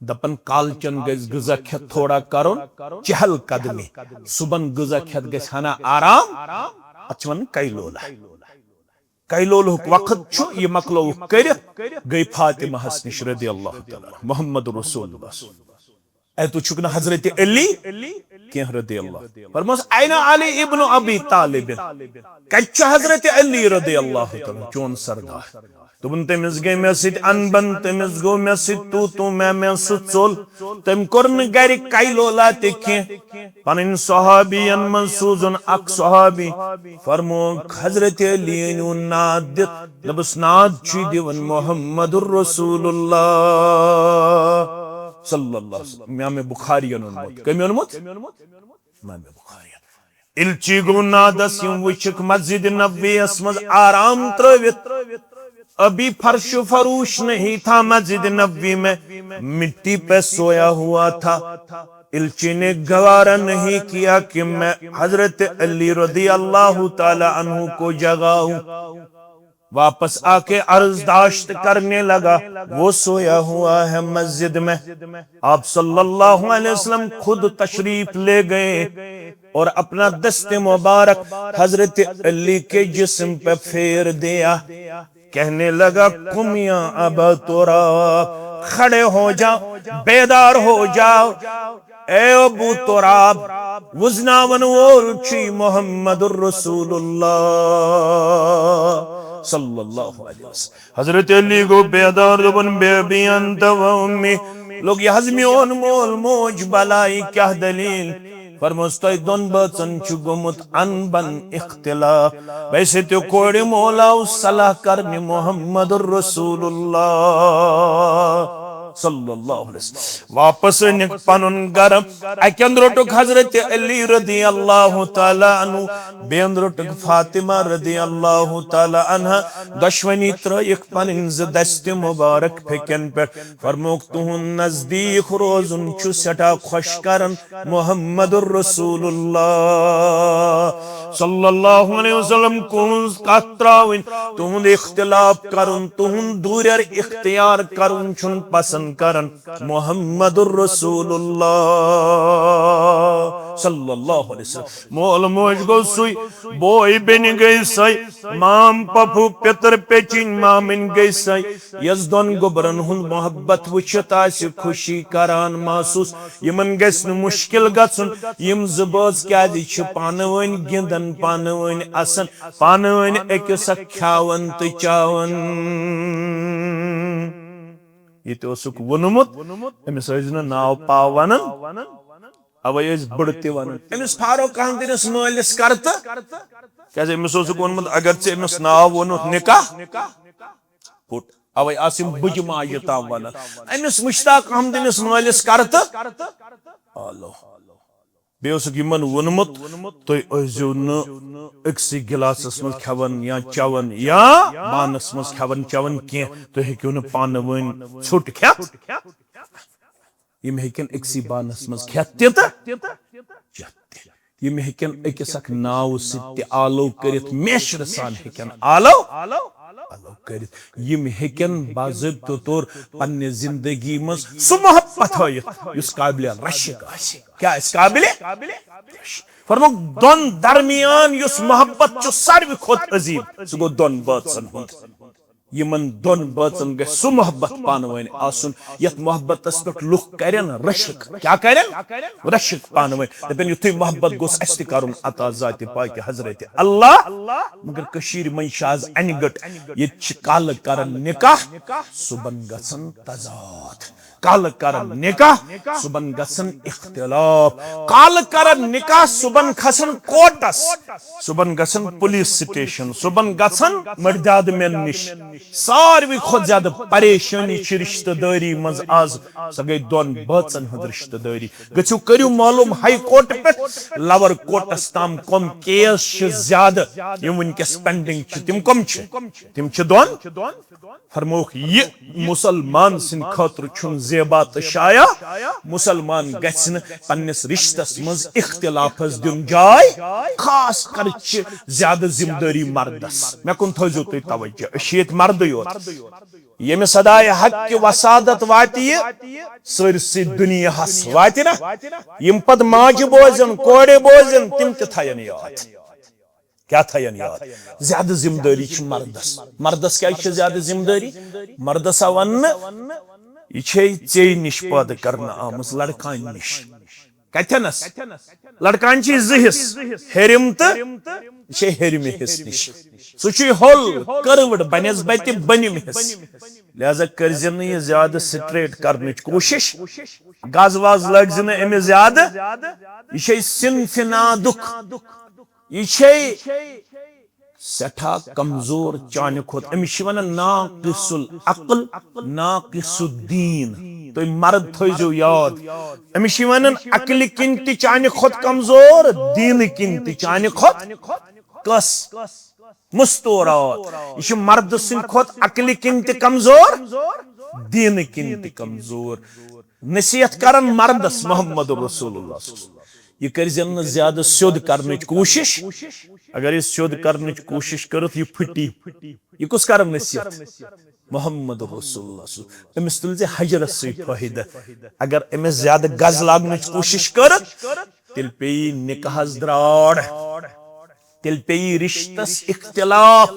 دپان کالچن گژھِ غذا کھٮ۪تھ تھوڑا کرُن چہل قدمی، صبحن غذا کھٮ۪تھ گژھِ ہنا آرام، اتھ چھِ ونان قیلولہ۔ قیلولہُک وقت چھُ، یہِ مۄکلووُکھ کٔرِتھ، گٔے فاطمہ ہس نِش رضی اللہ تعالیٰ عنہ، محمد رسول اللہ۔ اے، تُہۍ چھُکھ نہٕ حضرت علی کینٛہہ رضی اللہ۔ فرموس، "این علی ابن ابی طالب؟" کتہِ چھُ حضرت علی رضی اللہ تعالیٰ عنہ، چون سردار؟ دوٚپُن، "تٔمِس گٔے مےٚ سۭتۍ ان بن، تٔمِس گوٚو مےٚ سۭتۍ تو تو، مےٚ، مےٚ سُہ ژوٚل۔ تٔمۍ کوٚر نہٕ گرِ قیلولہ تہِ کینٛہہ۔" پنٕنۍ صحابین منٛز سوٗزُن اکھ صحابی، فرمووُکھ، "حضرت علی أنِو ناد دِتھ۔" دوٚپُس، "ناد چھُے دِوان محمد رسول اللہ صلی اللہ علیہ وسلم۔" امام بخاری یَن اوٚنمُت۔ کٔمۍ اوٚنمُت؟ امام بخاری یَن۔ الچی گوٚو نادس، یِم وٕچھِکھ مسجد نبوی یس منٛز آرام ترٲوِتھ۔ ابھی فرش و فروش نہیں تھا مسجد نبوی میں، مٹی پہ سویا ہوا تھا۔ الچی نے گوارا نہیں کیا کہ میں حضرت علی رضی اللہ تعالی عنہ کو جگاؤں۔ واپس آ کے عرض داشت کرنے لگا، "وہ سویا ہوا ہے مسجد میں۔" آپ صلی اللہ علیہ وسلم خود تشریف لے گئے اور اپنا دست مبارک حضرت علی کے جسم پہ پھیر دیا۔ کہنے لگا، "قم یا ابا تراب، کھڑے ہو جاؤ، بیدار ہو جاؤ۔ اے ابو تراب، وزناون وول چھُے محمد رسول اللہ صلی اللہ علیہ وسلم۔" حضرت علی گوٚو بیدار، دوٚپُن، "بے ابی انت و امی۔" لوٚگ، "یہِ حظ میون مول موج بلاے، کیٛاہ دٔلیٖل؟" فرموس، "تۄہہِ دۄن بٲژن چھُ گوٚمُت ان بن اختلاف۔ ویسے تہِ کورِ مول آو صلاح کرنہِ محمد رسول اللہ صلی اللہ علیہ وسلم۔" واپس أنِکھ پنُن گرٕ۔ اکہِ اندٕ روٚٹُکھ حضرت علی رضی اللہ تعالیٰ عنہ، بیٚیہِ اندٕ روٚٹُکھ فاطمہ رضی اللہ تعالیٰ عنہا۔ دۄشوٕنی ترٲیِکھ پنٕنۍ زٕ دستہِ مبارک پھیٚکٮ۪ن پٮ۪ٹھ۔ فرمووُکھ، "تُہُنٛد نزدیٖک روزُن چھُ سٮ۪ٹھاہ خۄش کران محمد رسول اللہ صلی اللہ علیہ وسلم۔ کُنٛز کتھ ترٛاوٕنۍ، تُہُنٛد اختلاف کرُن، تُہُنٛد دوٗرٮ۪ر اختیار کرُن چھُنہٕ پسند کران محمد رسول اللہ صلی اللہ علیہ وسلم۔" مول موج گوٚو سُے، بوے بیٚنہِ گٔے سۄے، مام پۄپھٕ پِتٕر پیٚچِنۍ مامٕنۍ گٔے سۄے۔ یۄس دۄن گوٚبرن ہُنٛد محبت وٕچھِتھ آسہِ خوشی کران محسوٗس، یِمن گژھِ نہٕ مُشکِل گژھُن، یِم زٕ بٲژ کیازِ چھِ پانہٕ ؤنۍ گِنٛدان، پانہٕ ؤنۍ اسان، پانہٕ ؤنۍ أکِس اکھ کھیاوان تہٕ چاوان۔ یہِ تہِ اوسُکھ ووٚنمُت، أمِس ٲسۍ نہٕ ناو پاو ونان، اوے ٲسۍ بٕڑٕ تہِ ونان۔ أمِس فاروق احمدٕنِس مٲلِس کر تہٕ، کیازِ أمِس اوسُکھ ووٚنمُت، اگر ژےٚ أمِس ناو ووٚنُتھ نکاح، پھُٹ۔ اوے آسہٕ یِم بٕجہِ ماجہِ تام ونان۔ أمِس مشتاق احمدٕنِس مٲلِس کر تہٕ، آلو۔ بیٚیہِ اوسُکھ یِمن ووٚنمُت، "تُہۍ ٲسۍزیو نہٕ أکسٕے گِلاسس منٛز کھٮ۪وان یا چٮ۪وان یا بانس منٛز کھٮ۪وان چٮ۪وان کینٛہہ، تُہۍ ہیٚکِو نہٕ پانہٕ ؤنۍ ژھوٚٹ کھٮ۪تھ۔" یِم ہیٚکن أکسٕے بانس منٛز کھٮ۪تھ تہِ تہٕ چٮ۪تھ تہِ۔ یِم ہیٚکن أکِس اکھ ناوٕ سۭتۍ تہِ آلو کٔرِتھ، میچھرٕ سان ہیٚکن آلو، آلو کٔرِتھ۔ یِم ہیٚکن باضٲبطہٕ طور پننہِ زندگی منٛز سُہ محبت ہٲیِتھ یُس قابلِ رشک آسہِ۔ کیٛاہ آسہِ قابلِ؟ فرمووُکھ، دۄن درمیان یُس محبت چھُ ساروی کھۄتہٕ عظیٖم، سُہ گوٚو دۄن بٲژن ہُنٛد۔ یِمن دۄن بٲژن گژھِ سُہ محبت پانہٕ ؤنۍ آسُن، یتھ محبتس پٮ۪ٹھ لُکھ کرن رشک۔ کیٛاہ کرن؟ رشک پانہٕ ؤنۍ۔ دپن، یُتھُے محبت گوٚژھ اسہِ تہِ کرُن عطا ذاتِ پاکہِ حضرت اللہ۔ مگر کٔشیٖرِ منٛز چھِ آز انہِ گٔٹ، ییٚتہِ چھِ کالہٕ کران نکاح، صُبحن گژھان تضاد۔ کالہٕ کرن نکاح، صبحن گژھن اختلاف۔ کالہٕ کرن نکاح، صبحن کھسن کورٹس، صبحن گژھن پولیس سٹیشن، صبحن گژھن مٔردیادٕ مےٚ نِش۔ ساروی کھۄتہٕ زیادٕ پریشٲنی چھِ رشتہٕ دٲری منٛز آز۔ سۄ گٔے دۄن بٲژن ہٕنٛز رشتہٕ دٲری۔ گٔژھِو، کٔرِو معلوم ہائی کورٹ پٮ۪ٹھ، لور کورٹس تام کۄم کیس چھِ زیادٕ، یِم وٕنکیٚس پینڈنگ چھِ، تِم کۄم چھِ؟ تِم چھِ دۄن۔ فرمووُکھ، یہِ مسلمان سٕنٛدِ خٲطرٕ چھُنہٕ زیبا تہٕ شایع۔ مسلمان گژھِ نہٕ پننِس رشتس منٛز اختلافس دیُن جاے، خاص کر چھِ زیادٕ ذمہٕ دٲری مردس۔ مےٚ کُن تھٲیزیو تُہۍ توجہ، أسۍ چھِ ییٚتہِ مردٕے یوت۔ ییٚمہِ صداے حق کہِ وسادت واتہِ یہِ سٲرسٕے دُنیاہس، واتہِ نہ؟ یِم پتہٕ ماجہِ بوزن، کورِ بوزن، تِم تہِ تھاین یاد۔ کیٛاہ تھاین یاد؟ زیادٕ ذمہٕ دٲری چھِ مردس۔ مردس کیٛازِ چھِ زیادٕ ذمہٕ دٲری؟ مردس آو وننہٕ، یہِ چھے ژے نِش پٲدٕ کرنہٕ آمٕژ، لڑکانہِ نِش۔ کتھنس؟ لڑکان چھِ زٕ حصہٕ، ہیٚرِم تہٕ یہِ چھے ہیٚرمہِ حصہٕ نِش۔ سُہ چھُے ہوٚل، کٔروٕڑ بنسبتِ بٔنِم حصہٕ۔ لہذا کٔرزِ نہٕ یہِ زیادٕ سٹریٹ کرنٕچ کوٗشش۔ گز وز لٲگزِ نہٕ أمِس زیادٕ۔ یہِ چھے صنفِ نادُک۔ یہِ چھے سٮ۪ٹھاہ کمزور چانہِ کھۄتہٕ۔ أمِس چھِ ونان ناقص العقل، ناقص الدین۔ تُہۍ مرد تھٲیزیو یاد، أمِس چھِ ونان عقلہِ کِنۍ تہِ چانہِ کھۄتہٕ کمزور، دیٖنہٕ کِنۍ تہِ چانہِ کھۄتہٕ کس مستورات۔ یہِ چھُ مردٕ سٕنٛدِ کھۄتہٕ عقلہِ کِنۍ تہِ کمزور، دیٖنہٕ کِنۍ تہِ کمزور۔ نصیحت کرن مردس محمد رسول اللہ صلی اللہ علیہ وسلم۔ یہِ کٔرزٮ۪ن نہٕ زیادٕ سیوٚد کرنٕچ کوٗشش۔ اگر یہِ سیوٚد کرنٕچ کوٗشش کٔرٕتھ، یہِ پھٹی۔ یہِ کُس کرن نصیحت؟ محمد رسول اللہ صلی اللہ علیہ وسلم۔ أمِس تُلزِ حجرس سۭتۍ فٲیدٕ۔ اگر أمِس زیادٕ گز لاگنٕچ کوٗشش کٔرٕتھ، تیٚلہِ پیٚیہِ نکاحس درٛاڑ۔ تیٚلہِ پیٚیہِ رشتس اختلاف۔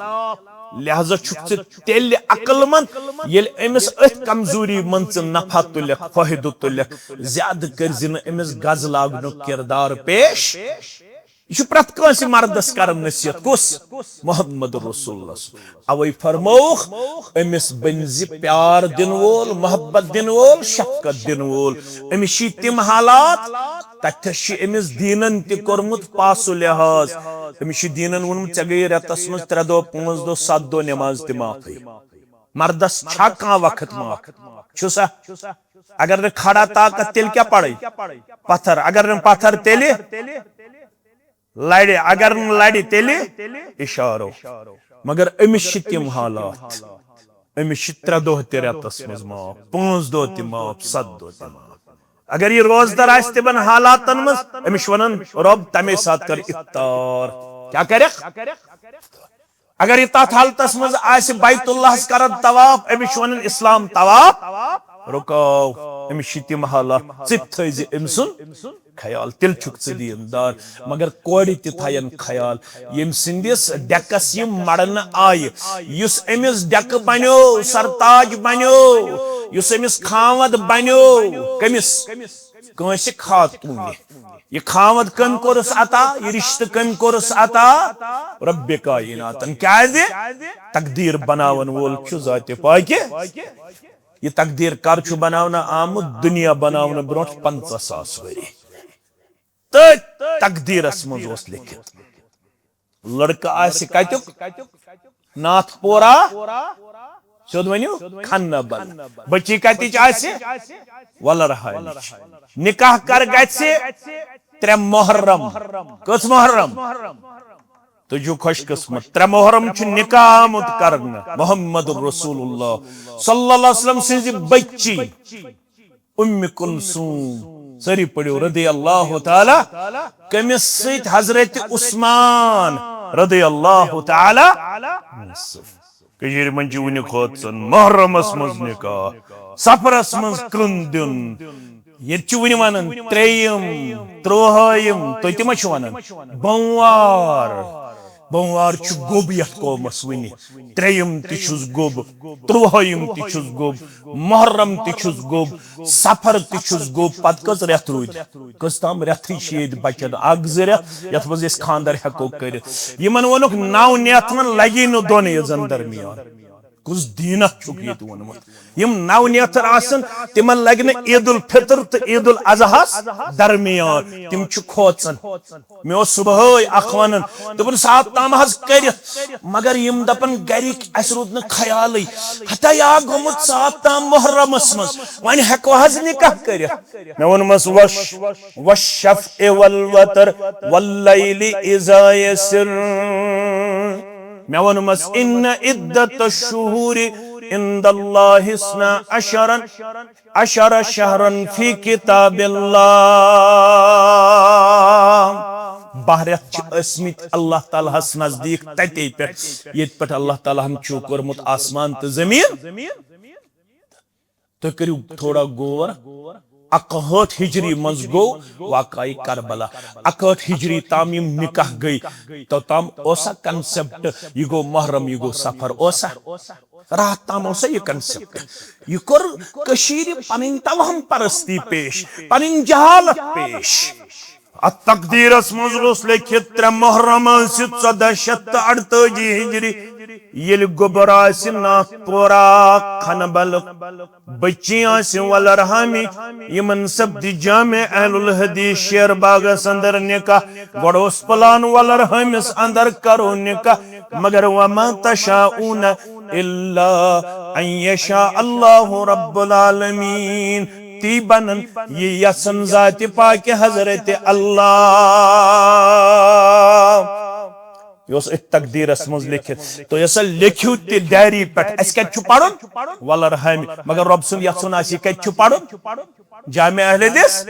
لہذا چھُکھ ژٕ تیٚلہِ عقل مند، ییٚلہِ أمِس أتھۍ کمزوری منٛز ژٕ نفع تُلکھ، فٲیدٕ تُلکھ۔ زیادٕ کٔرزِ نہٕ أمِس گز لاگنُک کردار پیش۔ یہِ چھُ پرٛٮ۪تھ کٲنٛسہِ مردس کران نصیحت۔ کُس؟ محمد رسول اللہ۔ اوے فرمووُکھ، أمِس بٔنزِ پیار دِنہٕ وول، محبت دِنہٕ وول، شفقت دِنہٕ وول۔ أمِس چھِ تِم حالات، تتھس چھِ أمِس دیٖنن تہِ کوٚرمُت پاس و لحاظ۔ أمِس چھُ دیٖنن ووٚنمُت، ژےٚ گٔیے رٮ۪تس منٛز ترٛےٚ دۄہ، پانٛژھ دۄہ، ستھ دۄہ نٮ۪ماز تہِ معافٕے۔ مردس چھا کانٛہہ وقت معاف؟ چھُ سا؟ اگر نہٕ کھڑا طاقت، تیٚلہِ کیٛاہ پرے؟ پتھر۔ اگر نہٕ پتھر، تیٚلہِ لڑِ۔ اگر نہٕ لڑِ، تیٚلہِ اشارو۔ مگر أمِس چھِ تِم حالات۔ أمِس چھِ ترٛےٚ دۄہ تہِ رٮ۪تس منٛز معاف، پانٛژھ دۄہ تہِ معاف، ستھ دۄہ تہِ معاف۔ اگر یہِ روزدار آسہِ تِمن حالاتن منٛز، أمِس چھِ ونان، رۄب، تمے ساتہٕ کر افطار۔ کیٛاہ کرکھ؟ اگر یہِ تتھ حالتس منٛز آسہِ بیت اللہس کران طواف، أمِس چھِ ونان اسلام طواف رُکاو۔ أمِس چھِ تِم حالات، ژٕ تہِ تھٲیزِ أمۍ سُنٛد خیال، تیٚلہِ چھُکھ ژٕ دیٖندار۔ مگر کورِ تہِ تھاین خیال، ییٚمۍ سٕنٛدِس ڈیکس یِم مڑنہٕ آیہِ، یُس أمِس ڈیکہٕ بنیو، سرتاج بنیو، یُس أمِس خاوند بنیو، کٔمِس؟ کٲنٛسہِ خاتوٗنہِ۔ یہِ خاوند کٔمۍ کوٚرُس عطا؟ یہِ رشتہٕ کٔمۍ کوٚرُس عطا؟ رب کائناتن۔ کیازِ؟ تقدیر بناون وول چھُ ذاتِ پاکہِ۔ یہِ تقدیر کر چھُ بناونہٕ آمُت؟ دُنیا بناونہٕ برونٛٹھ پنژاہ ساس ؤری۔ تہٕ تقدیرس منٛز اوس لیکھِتھ۔ لڑکہٕ آسہِ کتیُک؟ ناتھ پورہ۔ سیوٚد ؤنِو، کھنہ بل۔ بچی کتِچ آسہِ؟ ولرہامِچ۔ نکاح کر گژھِ؟ ترٛےٚ محرم۔ کٔژ محرم؟ تُہۍ چھِو خۄش قسمت، ترٛےٚ محرم چھُ نکاح آمُت کرنہٕ۔ محمد رسول اللہ صلی اللہ علیہ وسلم سٕنٛزِ بچی ام کلثوم، سٲری پٔرِو، رضی اللہ تعالیٰ، کٔمِس سۭتۍ؟ حضرت عثمان رضی اللہ تعالیٰ۔ کٔشیٖرِ منٛز چھِ وُنہِ کھوژان محرمس منٛز نکاح، صفرس منٛز کٕن دیُن۔ ییٚتہِ چھِ وُنہِ ونان ترٛیٚیِم، ترٛوہٲیِم، تُہۍ تہِ ما چھِو ونان؟ بوموار، بوموار چھُ گوٚب یتھ قومس وُنہِ۔ ترٛیٚیِم تہِ چھُس گوٚب، ترٛوہٲیِم تہِ چھُس گوٚب، محرم تہِ چھُس گوٚب، صفر تہِ چھُس گوٚب۔ پتہٕ کٔژ رٮ۪تھ روٗدۍ؟ کٔژ تام رٮ۪تھٕے چھِ ییٚتہِ بچن، اکھ زٕ رٮ۪تھ، یتھ منٛز أسۍ خانٛدر ہٮ۪کو کٔرِتھ۔ یِمن ووٚنُکھ، نو نیتھن لگی نہٕ دۄن عیٖدن درمیان۔ کُس دیٖنہ چھُکھ ییٚتہِ ووٚنمُت؟ یِم نو نیتھر آسن، تِمن لگہِ نہٕ عید الفطر تہٕ عید الاضحیٰ ہس درمیان، تِم چھِ کھوژان۔ مےٚ اوس صبحٲے اکھ ونان، دوٚپُن، "سات تام حظ کٔرِتھ"، مگر یِم دپان، "گرِکۍ، اسہِ روٗد نہٕ خیالٕے، ہتا یا گوٚمُت سات تام محرمس منٛز، وۄنۍ ہٮ۪کو حظ نکاح کٔرِتھ؟" مےٚ ووٚنمس، "وش، والشفع والوتر، واللیل اذا یسر۔" مےٚ ووٚنمس، "ان عدت الشہور عند اللہ اثنا عشر، عشر شہرا فی کتاب اللہ۔" باہ رٮ۪تھ چھِ ٲسمٕتۍ اللہ تعالیٰ ہس نزدیٖک تتے پٮ۪ٹھ، ییٚتہِ پٮ۪ٹھ اللہ تعالیٰ ہن چھُ کوٚرمُت آسمان تہٕ زٔمیٖن۔ تُہۍ کٔرِو تھوڑا غور، اکہٲٹھ ہجری منٛز گوٚو واقعہ کربلا۔ اکہٲٹھ ہجری تام یِم نکاح گٔے، توٚتام اوسا concept، یہِ گوٚو محرم، یہِ گوٚو صفر، اوسا؟ راتھ تام اوسا یہِ concept؟ یہِ کوٚر کٔشیٖرِ پنٕنۍ توہم پرستی پیش، پنٕنۍ جہالت پیش۔ اتھ تقدیرس منٛز اوس لیکھِتھ ترٛےٚ محرم آسہِ ژۄدہ شیٚتھ تہٕ اَرتٲجی ہجری، ییٚلہِ گوٚبُر آسہِ ناتھ پورہ کھنبلُک، بچی آسہِ وۄلرہامہِ۔ یِمن سپدِ جامع اہل الحدیث شیر باغس اندر نکاح۔ گۄڈٕ اوس plan وۄلرہٲمِس اندر کرو نکاح، مگر وما تشاءون الا ان یشاء اللہ رب العالمین۔ تی بنن، یہِ یژھن ذاتِ پاکِ حضرت اللہ۔ یہِ اوس أتھۍ تقدیٖرس منٛز لیکھِتھ۔ تُہۍ ہسا لیکھِو تہِ diary پٮ۪ٹھ، اَسہِ کَتہِ چھُ پَرُن؟ وۄلرہامہِ۔ مگر رۄب سُنٛد یژھُن آسہِ، یہِ کَتہِ چھُ پَرُن؟ جامع اہل حدیث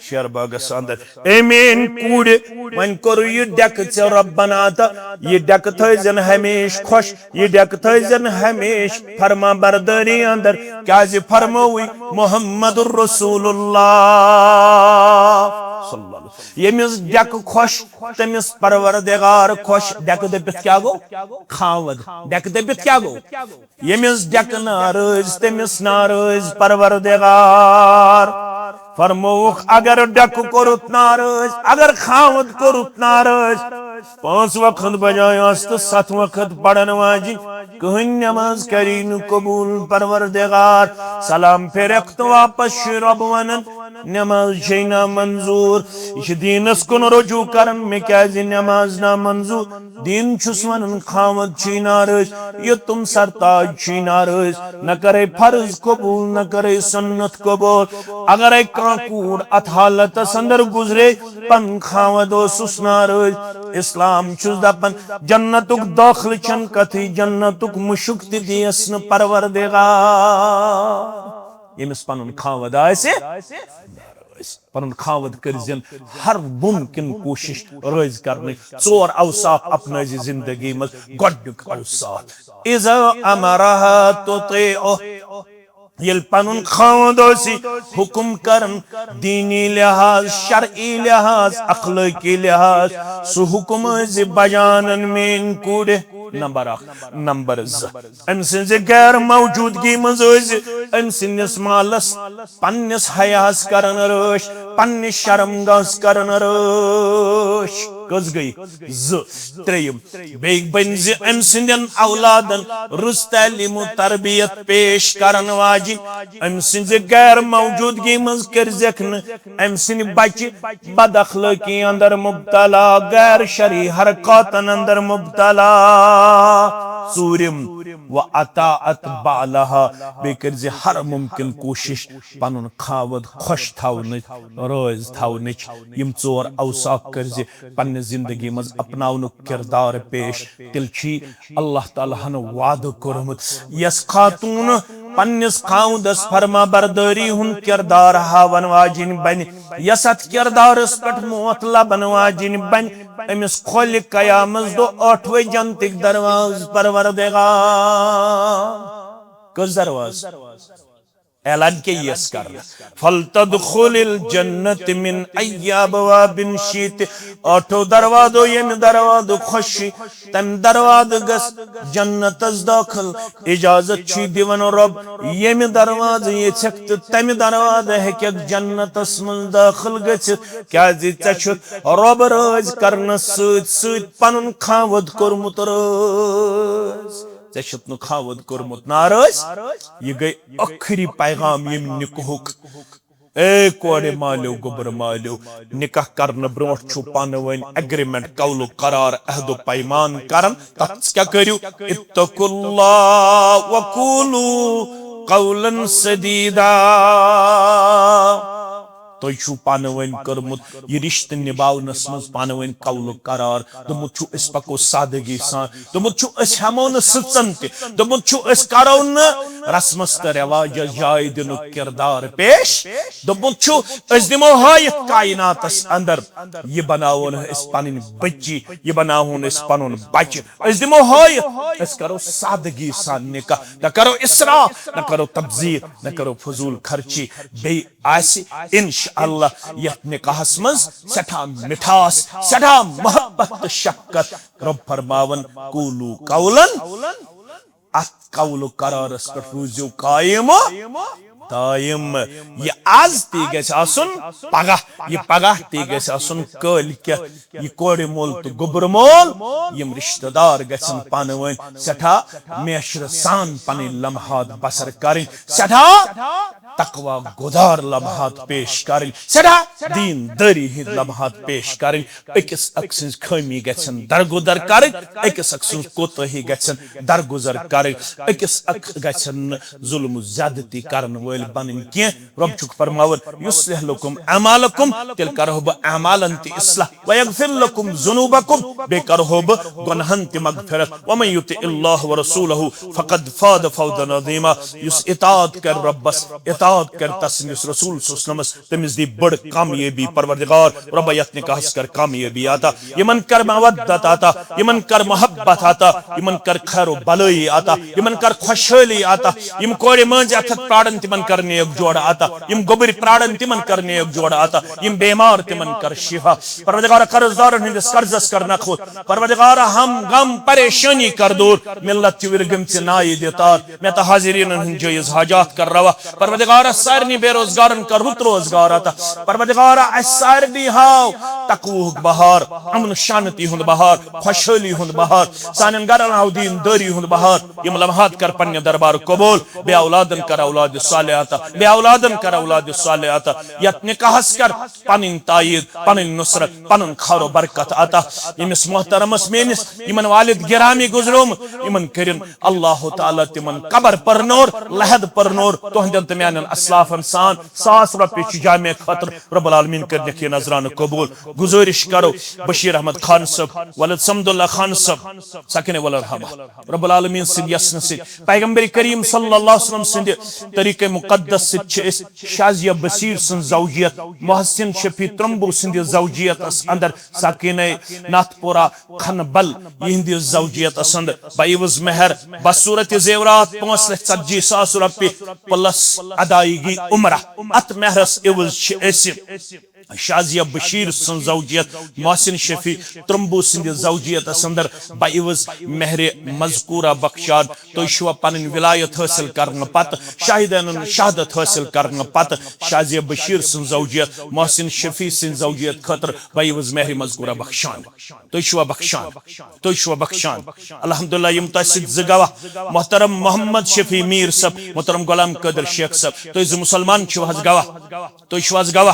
شیر باغس اندر۔ اے میٲنۍ کوٗرِ، وۄنۍ کوٚرُے یہِ ڈٮ۪کہٕ ژےٚ رۄبن عطا، یہِ ڈٮ۪کہٕ تھٲیزٮ۪ن ہمیشہِ خۄش۔ یہِ ڈٮ۪کہٕ تھٲیزٮ۪ن ہمیشہِ فرما بردٲری اندر، کیازِ فرمووٕے محمد رسول اللہ صلی اللہ علیہ وسلم۔ ییٚمِس ڈٮ۪کہٕ خۄش، تٔمِس پروردگار خۄش۔ ڈٮ۪کہٕ دٔپِتھ کیٛاہ گوٚو؟ خاوند۔ ڈٮ۪کہٕ دٔپِتھ کیٛاہ گوٚو؟ ییٚمِس ڈٮ۪کہٕ ناراض، تٔمِس ناراض پروردگار۔ فرمووُکھ، اگر ڈٮ۪کہٕ کوٚرُتھ ناراض، اگر خاوند کوٚرُتھ ناراض، پانٛژھ وقت بجایہِ آس تہٕ ستھ وقت پرن واجِنۍ کٕہٕنۍ نماز کری نہٕ قبول پروردگار۔ سلام پھیرکھ تہٕ واپس چھُ رۄب ونان، نماز چھے نامنظور۔ یہِ چھِ دیٖنس کُن رجوع کران، مےٚ کیازِ نماز نامنظور؟ دیٖن چھُس ونان، خاوند چھُے ناراض، یہِ تِم سرتاج چھُے ناراض، نہ کرے فرض قبول، نہ کرے سنت قبول۔ اگرے کانٛہہ کوٗر اتھ حالتس اندر گُزرے، پنُن خاوند اوسُس ناراض۔ اسلام چھُس دپان، جنتُک دٲخلہٕ چھَنہٕ کتھٕے، جنتُک مُشُک تہِ دِیَس نہٕ پروردگار۔ ییٚمِس پنُن خاوند آسہِ، پنُن خاوند کٔرزٮ۪ن ہر ممکن کوٗشش رٲضۍ کرنٕچ۔ ژور اوصاف اپنٲوزِ زندگی منٛز۔ گۄڈنیُک اوصاف، اذا امرها تطیعه۔ ییٚلہِ پنُن خاوند آسہِ حکم کران، دینی لحاظ، شرعی لحاظ، اخلٲقی لحاظ، سُہ حکم ٲسۍ بجانن میٲنۍ کوٗرِ۔ نمبر اکھ۔ نمبر زٕ، أمۍ سٕنٛزِ غیر موجودگی منٛز ٲسۍ أمۍ سٕنٛدِس مالس، پننِس حیاہس کران رٲچھ، پننِس شرم گاہس کران رٲچھ۔ کٔژ گٔے؟ زٕ۔ ترٛیٚیِم، بیٚیہِ بٔنۍ زِ أمۍ سٕنٛدٮ۪ن اولادن رٕژ تعلیٖم و تربیت پیش کرن واجِنۍ۔ أمۍ سٕنٛزِ غیر موجودگی منٛز کٔرزٮ۪کھ نہٕ أمۍ سٕنٛدۍ بچہِ بد اخلٲقی اندر مبتلا، غیر شرعی حرکاتن اندر مبتلا۔ ژوٗرِم، و اطاعت بعلها، بیٚیہِ کٔرزِ ہر ممکن کوٗشش پنُن خاوند خۄش تھاونٕچ، رٲضۍ تھاونٕچ۔ یِم ژور اوصاف کٔرزِ پننہِ زندگی منٛز اپناونُک کردار پیش۔ تیٚلہِ چھُ اللہ تعالیٰ ہن وعدٕ کوٚرمُت، یۄس خاتوٗن پننِس خاوندس فرما بردٲری ہُنٛد کردار ہاون واجِنۍ بنہِ، یۄس اتھ کردارس پٮ۪ٹھ موت لبن واجِنۍ بنہِ، أمِس کھولہِ قیامس دۄہ ٲٹھوے جنتٕکۍ دروازٕ پروردگار۔ کٔژ دروازٕ؟ اعلان کیٛاہ یِیَس کرنہٕ؟ فلتدخل الجنة من أي أبواب شئت۔ ٲٹھو دروازو ییٚمہِ دروازُک خۄش چھُ، تَمہِ دروازٕ گژھ جنتس دٲخل۔ اجازت چھُے دِوان رۄب، ییٚمہِ دروازٕ یژھکھ تہٕ تَمہِ دروازٕ ہیٚککھ جنتس منٛز دٲخل گٔژھِتھ، کیازِ ژےٚ چھُتھ رۄب رٲضۍ کرنس سۭتۍ سۭتۍ پنُن خاوند کوٚرمُت رٲضۍ۔ ژےٚ چھُتھ نہٕ خاوند کوٚرمُت ناراض۔ یہِ گٔے ٲخری پیغام ییٚمہِ نکاحُک۔ اے کورِ مالیو، گوٚبرٕ مالیو، نکاح کرنہٕ برونٛٹھ چھُو پانہٕ ؤنۍ ایگریمنٹ، قول و قرار، عہد و پیمان کران۔ تتھ کیٛاہ کٔرِو؟ اتقوا اللہ وقولوا قولا سدیدا۔ تۄہہِ چھُو پانہٕ ؤنۍ کٔرمُت یہِ رشتہٕ نباونس منٛز پانہٕ ؤنۍ قول و قرار۔ دوٚپمُت چھُ، أسۍ پکو سادگی سان۔ دوٚپمُت چھُ، أسۍ ہٮ۪مو نہٕ سٕژن تہِ۔ دوٚپمُت چھُ، أسۍ کرو نہٕ رسمس تہٕ رواجس جاے دِنُک کردار پیش۔ دوٚپمُت چھُ، أسۍ دِمو ہٲیِتھ کائناتس اندر، یہِ بناوو نہٕ أسۍ پنٕنۍ بچی، یہِ بناوہون أسۍ پنُن بچہِ۔ أسۍ دِمو ہٲیِتھ، أسۍ کرو سادگی سان نکاح، نہ کرو اسراف، نہ کرو تبذیر، نہ کرو فضول خرچی۔ بیٚیہِ آسہِ انشاءاللہ یتھ نکاحس منٛز سٮ۪ٹھاہ مٹھاس، سٮ۪ٹھاہ محبت تہٕ شفقت۔ رۄب فرماوان، "قولوا قولا"، اتھ قول و قرارس پٮ۪ٹھ روٗزِو قٲیِم دٲیِم۔ یہِ از تی گژھِ آسُن پگاہ، یہِ پگاہ تی گژھِ آسُن کٲلۍ کٮ۪تھ۔ یہِ کورِ مول تہٕ گوٚبرٕ مول، یِم رشتہٕ دار گژھن پانہٕ ؤنۍ سٮ۪ٹھاہ میچھرٕ سان پنٕنۍ لمحات بسر کرٕنۍ، سٮ۪ٹھاہ تقوی گُزار لمحات پیش کرٕنۍ، سٮ۪ٹھاہ دیندٲری ہٕنٛدۍ لمحات پیش کرٕنۍ۔ أکِس أکۍ سٕنٛز خٲمی گژھن درگُزر کرٕنۍ، أکِس أکۍ سٕنٛز کوتٲہی گژھن درگُزر کرٕنۍ، أکِس اکھ گژھن نہٕ ظلم و زیادتی کرن وٲلۍ بنٕنۍ کینٛہہ۔ رۄب چھُکھ فرماوان، "یصلح لکم اعمالکم"، تیٚلہِ کرہو بہٕ اعمالن تہِ اصلاح، "ویغفر لکم ذنوبکم"، بیٚیہِ کرہو بہٕ گۄنہن تہِ مغفرت، "ومن یطع اللہ ورسولہ فقد فاز فوزا عظیما"، یُس اطاعت کرِ رۄبس، اطاعت کرِ تسٕنٛدِس رسول صلی اللہ علیہ وسلمس، تٔمِس دی بٔڑ کامیٲبی۔ پروردگار رۄبا، یتھ نکاحس کر کامیٲبی عطا، یِمن کر مودت عطا، یِمن کر محبت عطا، یِمن کر خیر و بلٲیی عطا، یِمن کر خۄشحٲلی عطا۔ یِم کورِ مٲنٛزِ اَتھٕ پرٛارن، تِمن کر نیک جوڑ عطا، یِم گوٚبٕرۍ پرٛارن، تِمن کر نیک جوڑ عطا، یِم بیمار، تِمن کر شفا۔ پروردگار، قرض دارن ہٕنٛدِس قرضس کر نکھوت۔ پروردگار، ہم غم پریشٲنی کر دوٗر۔ ملت چھِ وِرِ گٔمژِ نایہِ دِ تار۔ مےٚ تہٕ حاضریٖنن ہٕنٛدۍ جٲیز حاجات کر روا۔ پروردگارا، سارنٕے بے روزگارن کر رُت روزگار عطا۔ پروردگارا، اسہِ سارنٕے ہاو تقوہُک بہار، امن شانتی ہُنٛد بہار، خۄشحٲلی ہُنٛد بہار۔ سانٮ۪ن گرن ہاو دیندٲری ہُنٛد بہار۔ یِم لمحات کر پننہِ دربار قبول۔ بے اولادن کر اولاد صالح عطا۔ بے اولادن کر اولاد صالح عطا۔ یتھ نکاحس کر پنٕنۍ تائید، پنٕنۍ نصرت، پنُن خیر و برکت عطا۔ ییٚمِس محترمس میٲنِس یِمن والد گرامی گُزریومُت، یِمن کٔرِن اللہ تعالیٰ تِمن قبر پرنور، لحد پرنور، تُہنٛدٮ۪ن تہٕ میانٮ۪ن اسلافن سان۔ ساس رۄپیہِ چھِ جامع خٲطرٕ۔ رب العالمین کٔرنکھ یہِ نذرانہٕ قبول۔ گُزٲرِش کرو بشیر احمد خان صٲب، ولد صمد اللہ خان صٲب، سکن ولرحمہ، رب العالمین سٕنٛدِ یژھنہٕ سۭتۍ، پیغمبر کریم صلی اللہ علیہ وسلم سٕنٛدِ طریقہ مقدس سۭتۍ چھِ أسۍ شازیہ بشیر سٕنٛز زوجیت، محسن شفیع ترمبو سٕنٛدِ زوجیتس اندر ساکینہ ناتھ پورہ کھنبل، یِہنٛدِ زوجیتس اندر بعوض مہر بصورت زیورات پانٛژھ لچھ ژتجی ساس رۄپیہِ پلس ادائیگی عمرہ۔ اتھ مہرس عوض چھِ أسۍ شازیہ بشیر سٕنٛز زوجیت، محسن شفیع ترمبو سٕنٛدِ زوجیتس اندر بعوض مہر مذکورہ بخشان۔ تُہۍ چھِوا پنٕنۍ ولایت حٲصِل کرنہٕ پتہٕ، شاہدینن شہادت حٲصِل کرنہٕ پتہٕ شازیہ بشیر سٕنٛز زوجیت، محسن شفیع سٕنٛز زوجیت خٲطرٕ بعوض مہر مذکورہ بخشان؟ تُہۍ چھِوا بخشان؟ تُہۍ چھِوا بخشان؟ الحمدللہ، یِم تۄہہِ سۭتۍ زٕ گواہ، محترم محمد شفیع میر صٲب، محترم غلام قادر شیخ صٲب، تُہۍ زٕ مسلمان چھِو حظ گواہ؟ تُہۍ چھِو حظ گواہ؟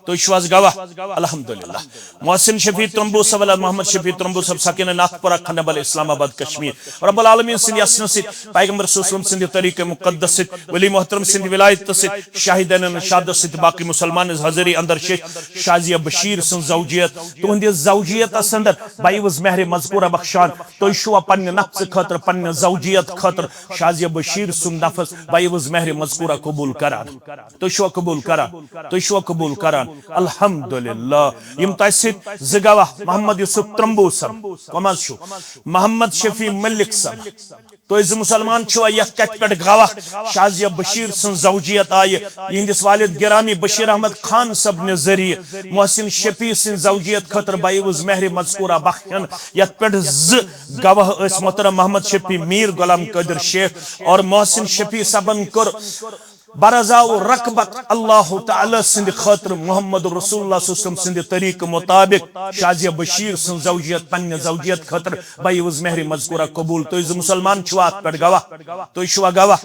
تُہۍ چھِو حظ گواہ؟ الحمدللہ۔ محسن شفیع ترمبو صٲب، ولد محمد شفیع ترمبو صٲب، سکینہ ناتھ پورہ کھنبل، اسلام آباد، کشمیر۔ رب العالمین سٕنٛدِ یژھنہٕ سۭتۍ، پیغمبر صلی اللہ علیہ وسلم سٕنٛدِ طریقہ مقدس سۭتۍ، ولی محترم سٕنٛدِ ولایتہٕ سۭتۍ، شاہدینن شہادت سۭتۍ، باقی مسلمان حاضری اندر چھِ شازیہ بشیر سٕنٛز زوجیت، تُہنٛدِ زوجیتس اندر بعوض مہر مذکورہ بخشان۔ تُہۍ چھِوا پننہِ نفسہٕ خٲطرٕ، پننہِ زوجیت خٲطرٕ شازیہ بشیر سُنٛد نفس بعوض مہر مذکورہ قبول کران؟ تُہۍ چھِوا قبول کران؟ تُہۍ چھِوا قبول کران؟ الحمدللہ۔ یِم تۄہہِ سۭتۍ زٕ گواہ، محمد یوسف ترمبو صٲب، کم حظ چھِو؟ محمد شفیع ملک صٲب۔ تُہۍ زٕ مسلمان چھِوا یتھ کتھِ پٮ۪ٹھ گواہ؟ شازیہ بشیر سٕنٛز زوجیت آیہِ یِہنٛدِس والد گرامی بشیر احمد خان صٲبنہِ ذٔریعہٕ محسن شفیع سٕنٛز زوجیت خٲطرٕ بعوض مہر مذکورہ بخشن، یتھ پٮ۪ٹھ زٕ گواہ ٲسۍ، محترم محمد شفیع میر غلام قادر شیخ اور محسن شفیع صٲبن کوٚر برضاو رغبت اللہ تعالیٰ سٕنٛدِ خٲطرٕ، محمد رسول اللہ صلی اللہ علیہ وسلم سٕنٛدِ طریقہٕ مطابق شازیہ بشیر سٕنٛز زوجیت پننہِ زوجیت خٲطرٕ بہٕ یِوز مہرِ مذکورہ قبول۔ تُہۍ زٕ مسلمان چھِوا اَتھ پٮ۪ٹھ گواہ؟ تُہۍ چھِوا گواہ؟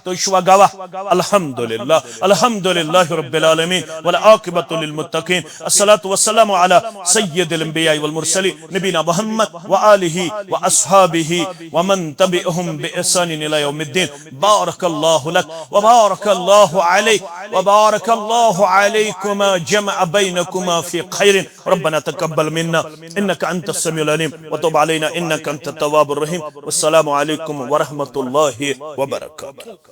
تُہۍ چھِوا گواہ؟ الحمدللہ، الحمدللہ رب العالمین، والعاقبۃ للمتقین، الصلاۃ والسلام علی سید الانبیاء والمرسلین، نبینا محمد وآلہ وأصحابہ ومن تبعهم بإحسان إلى يوم الدين۔ بارك الله لك وبارك الله عليك وبارك الله عليكما، جمع بينكما في خير۔ ربنا تقبل منا إنك أنت السميع العليم وتب علينا إنك أنت التواب الرحيم۔ والسلام عليكم ورحمة الله وبركاته۔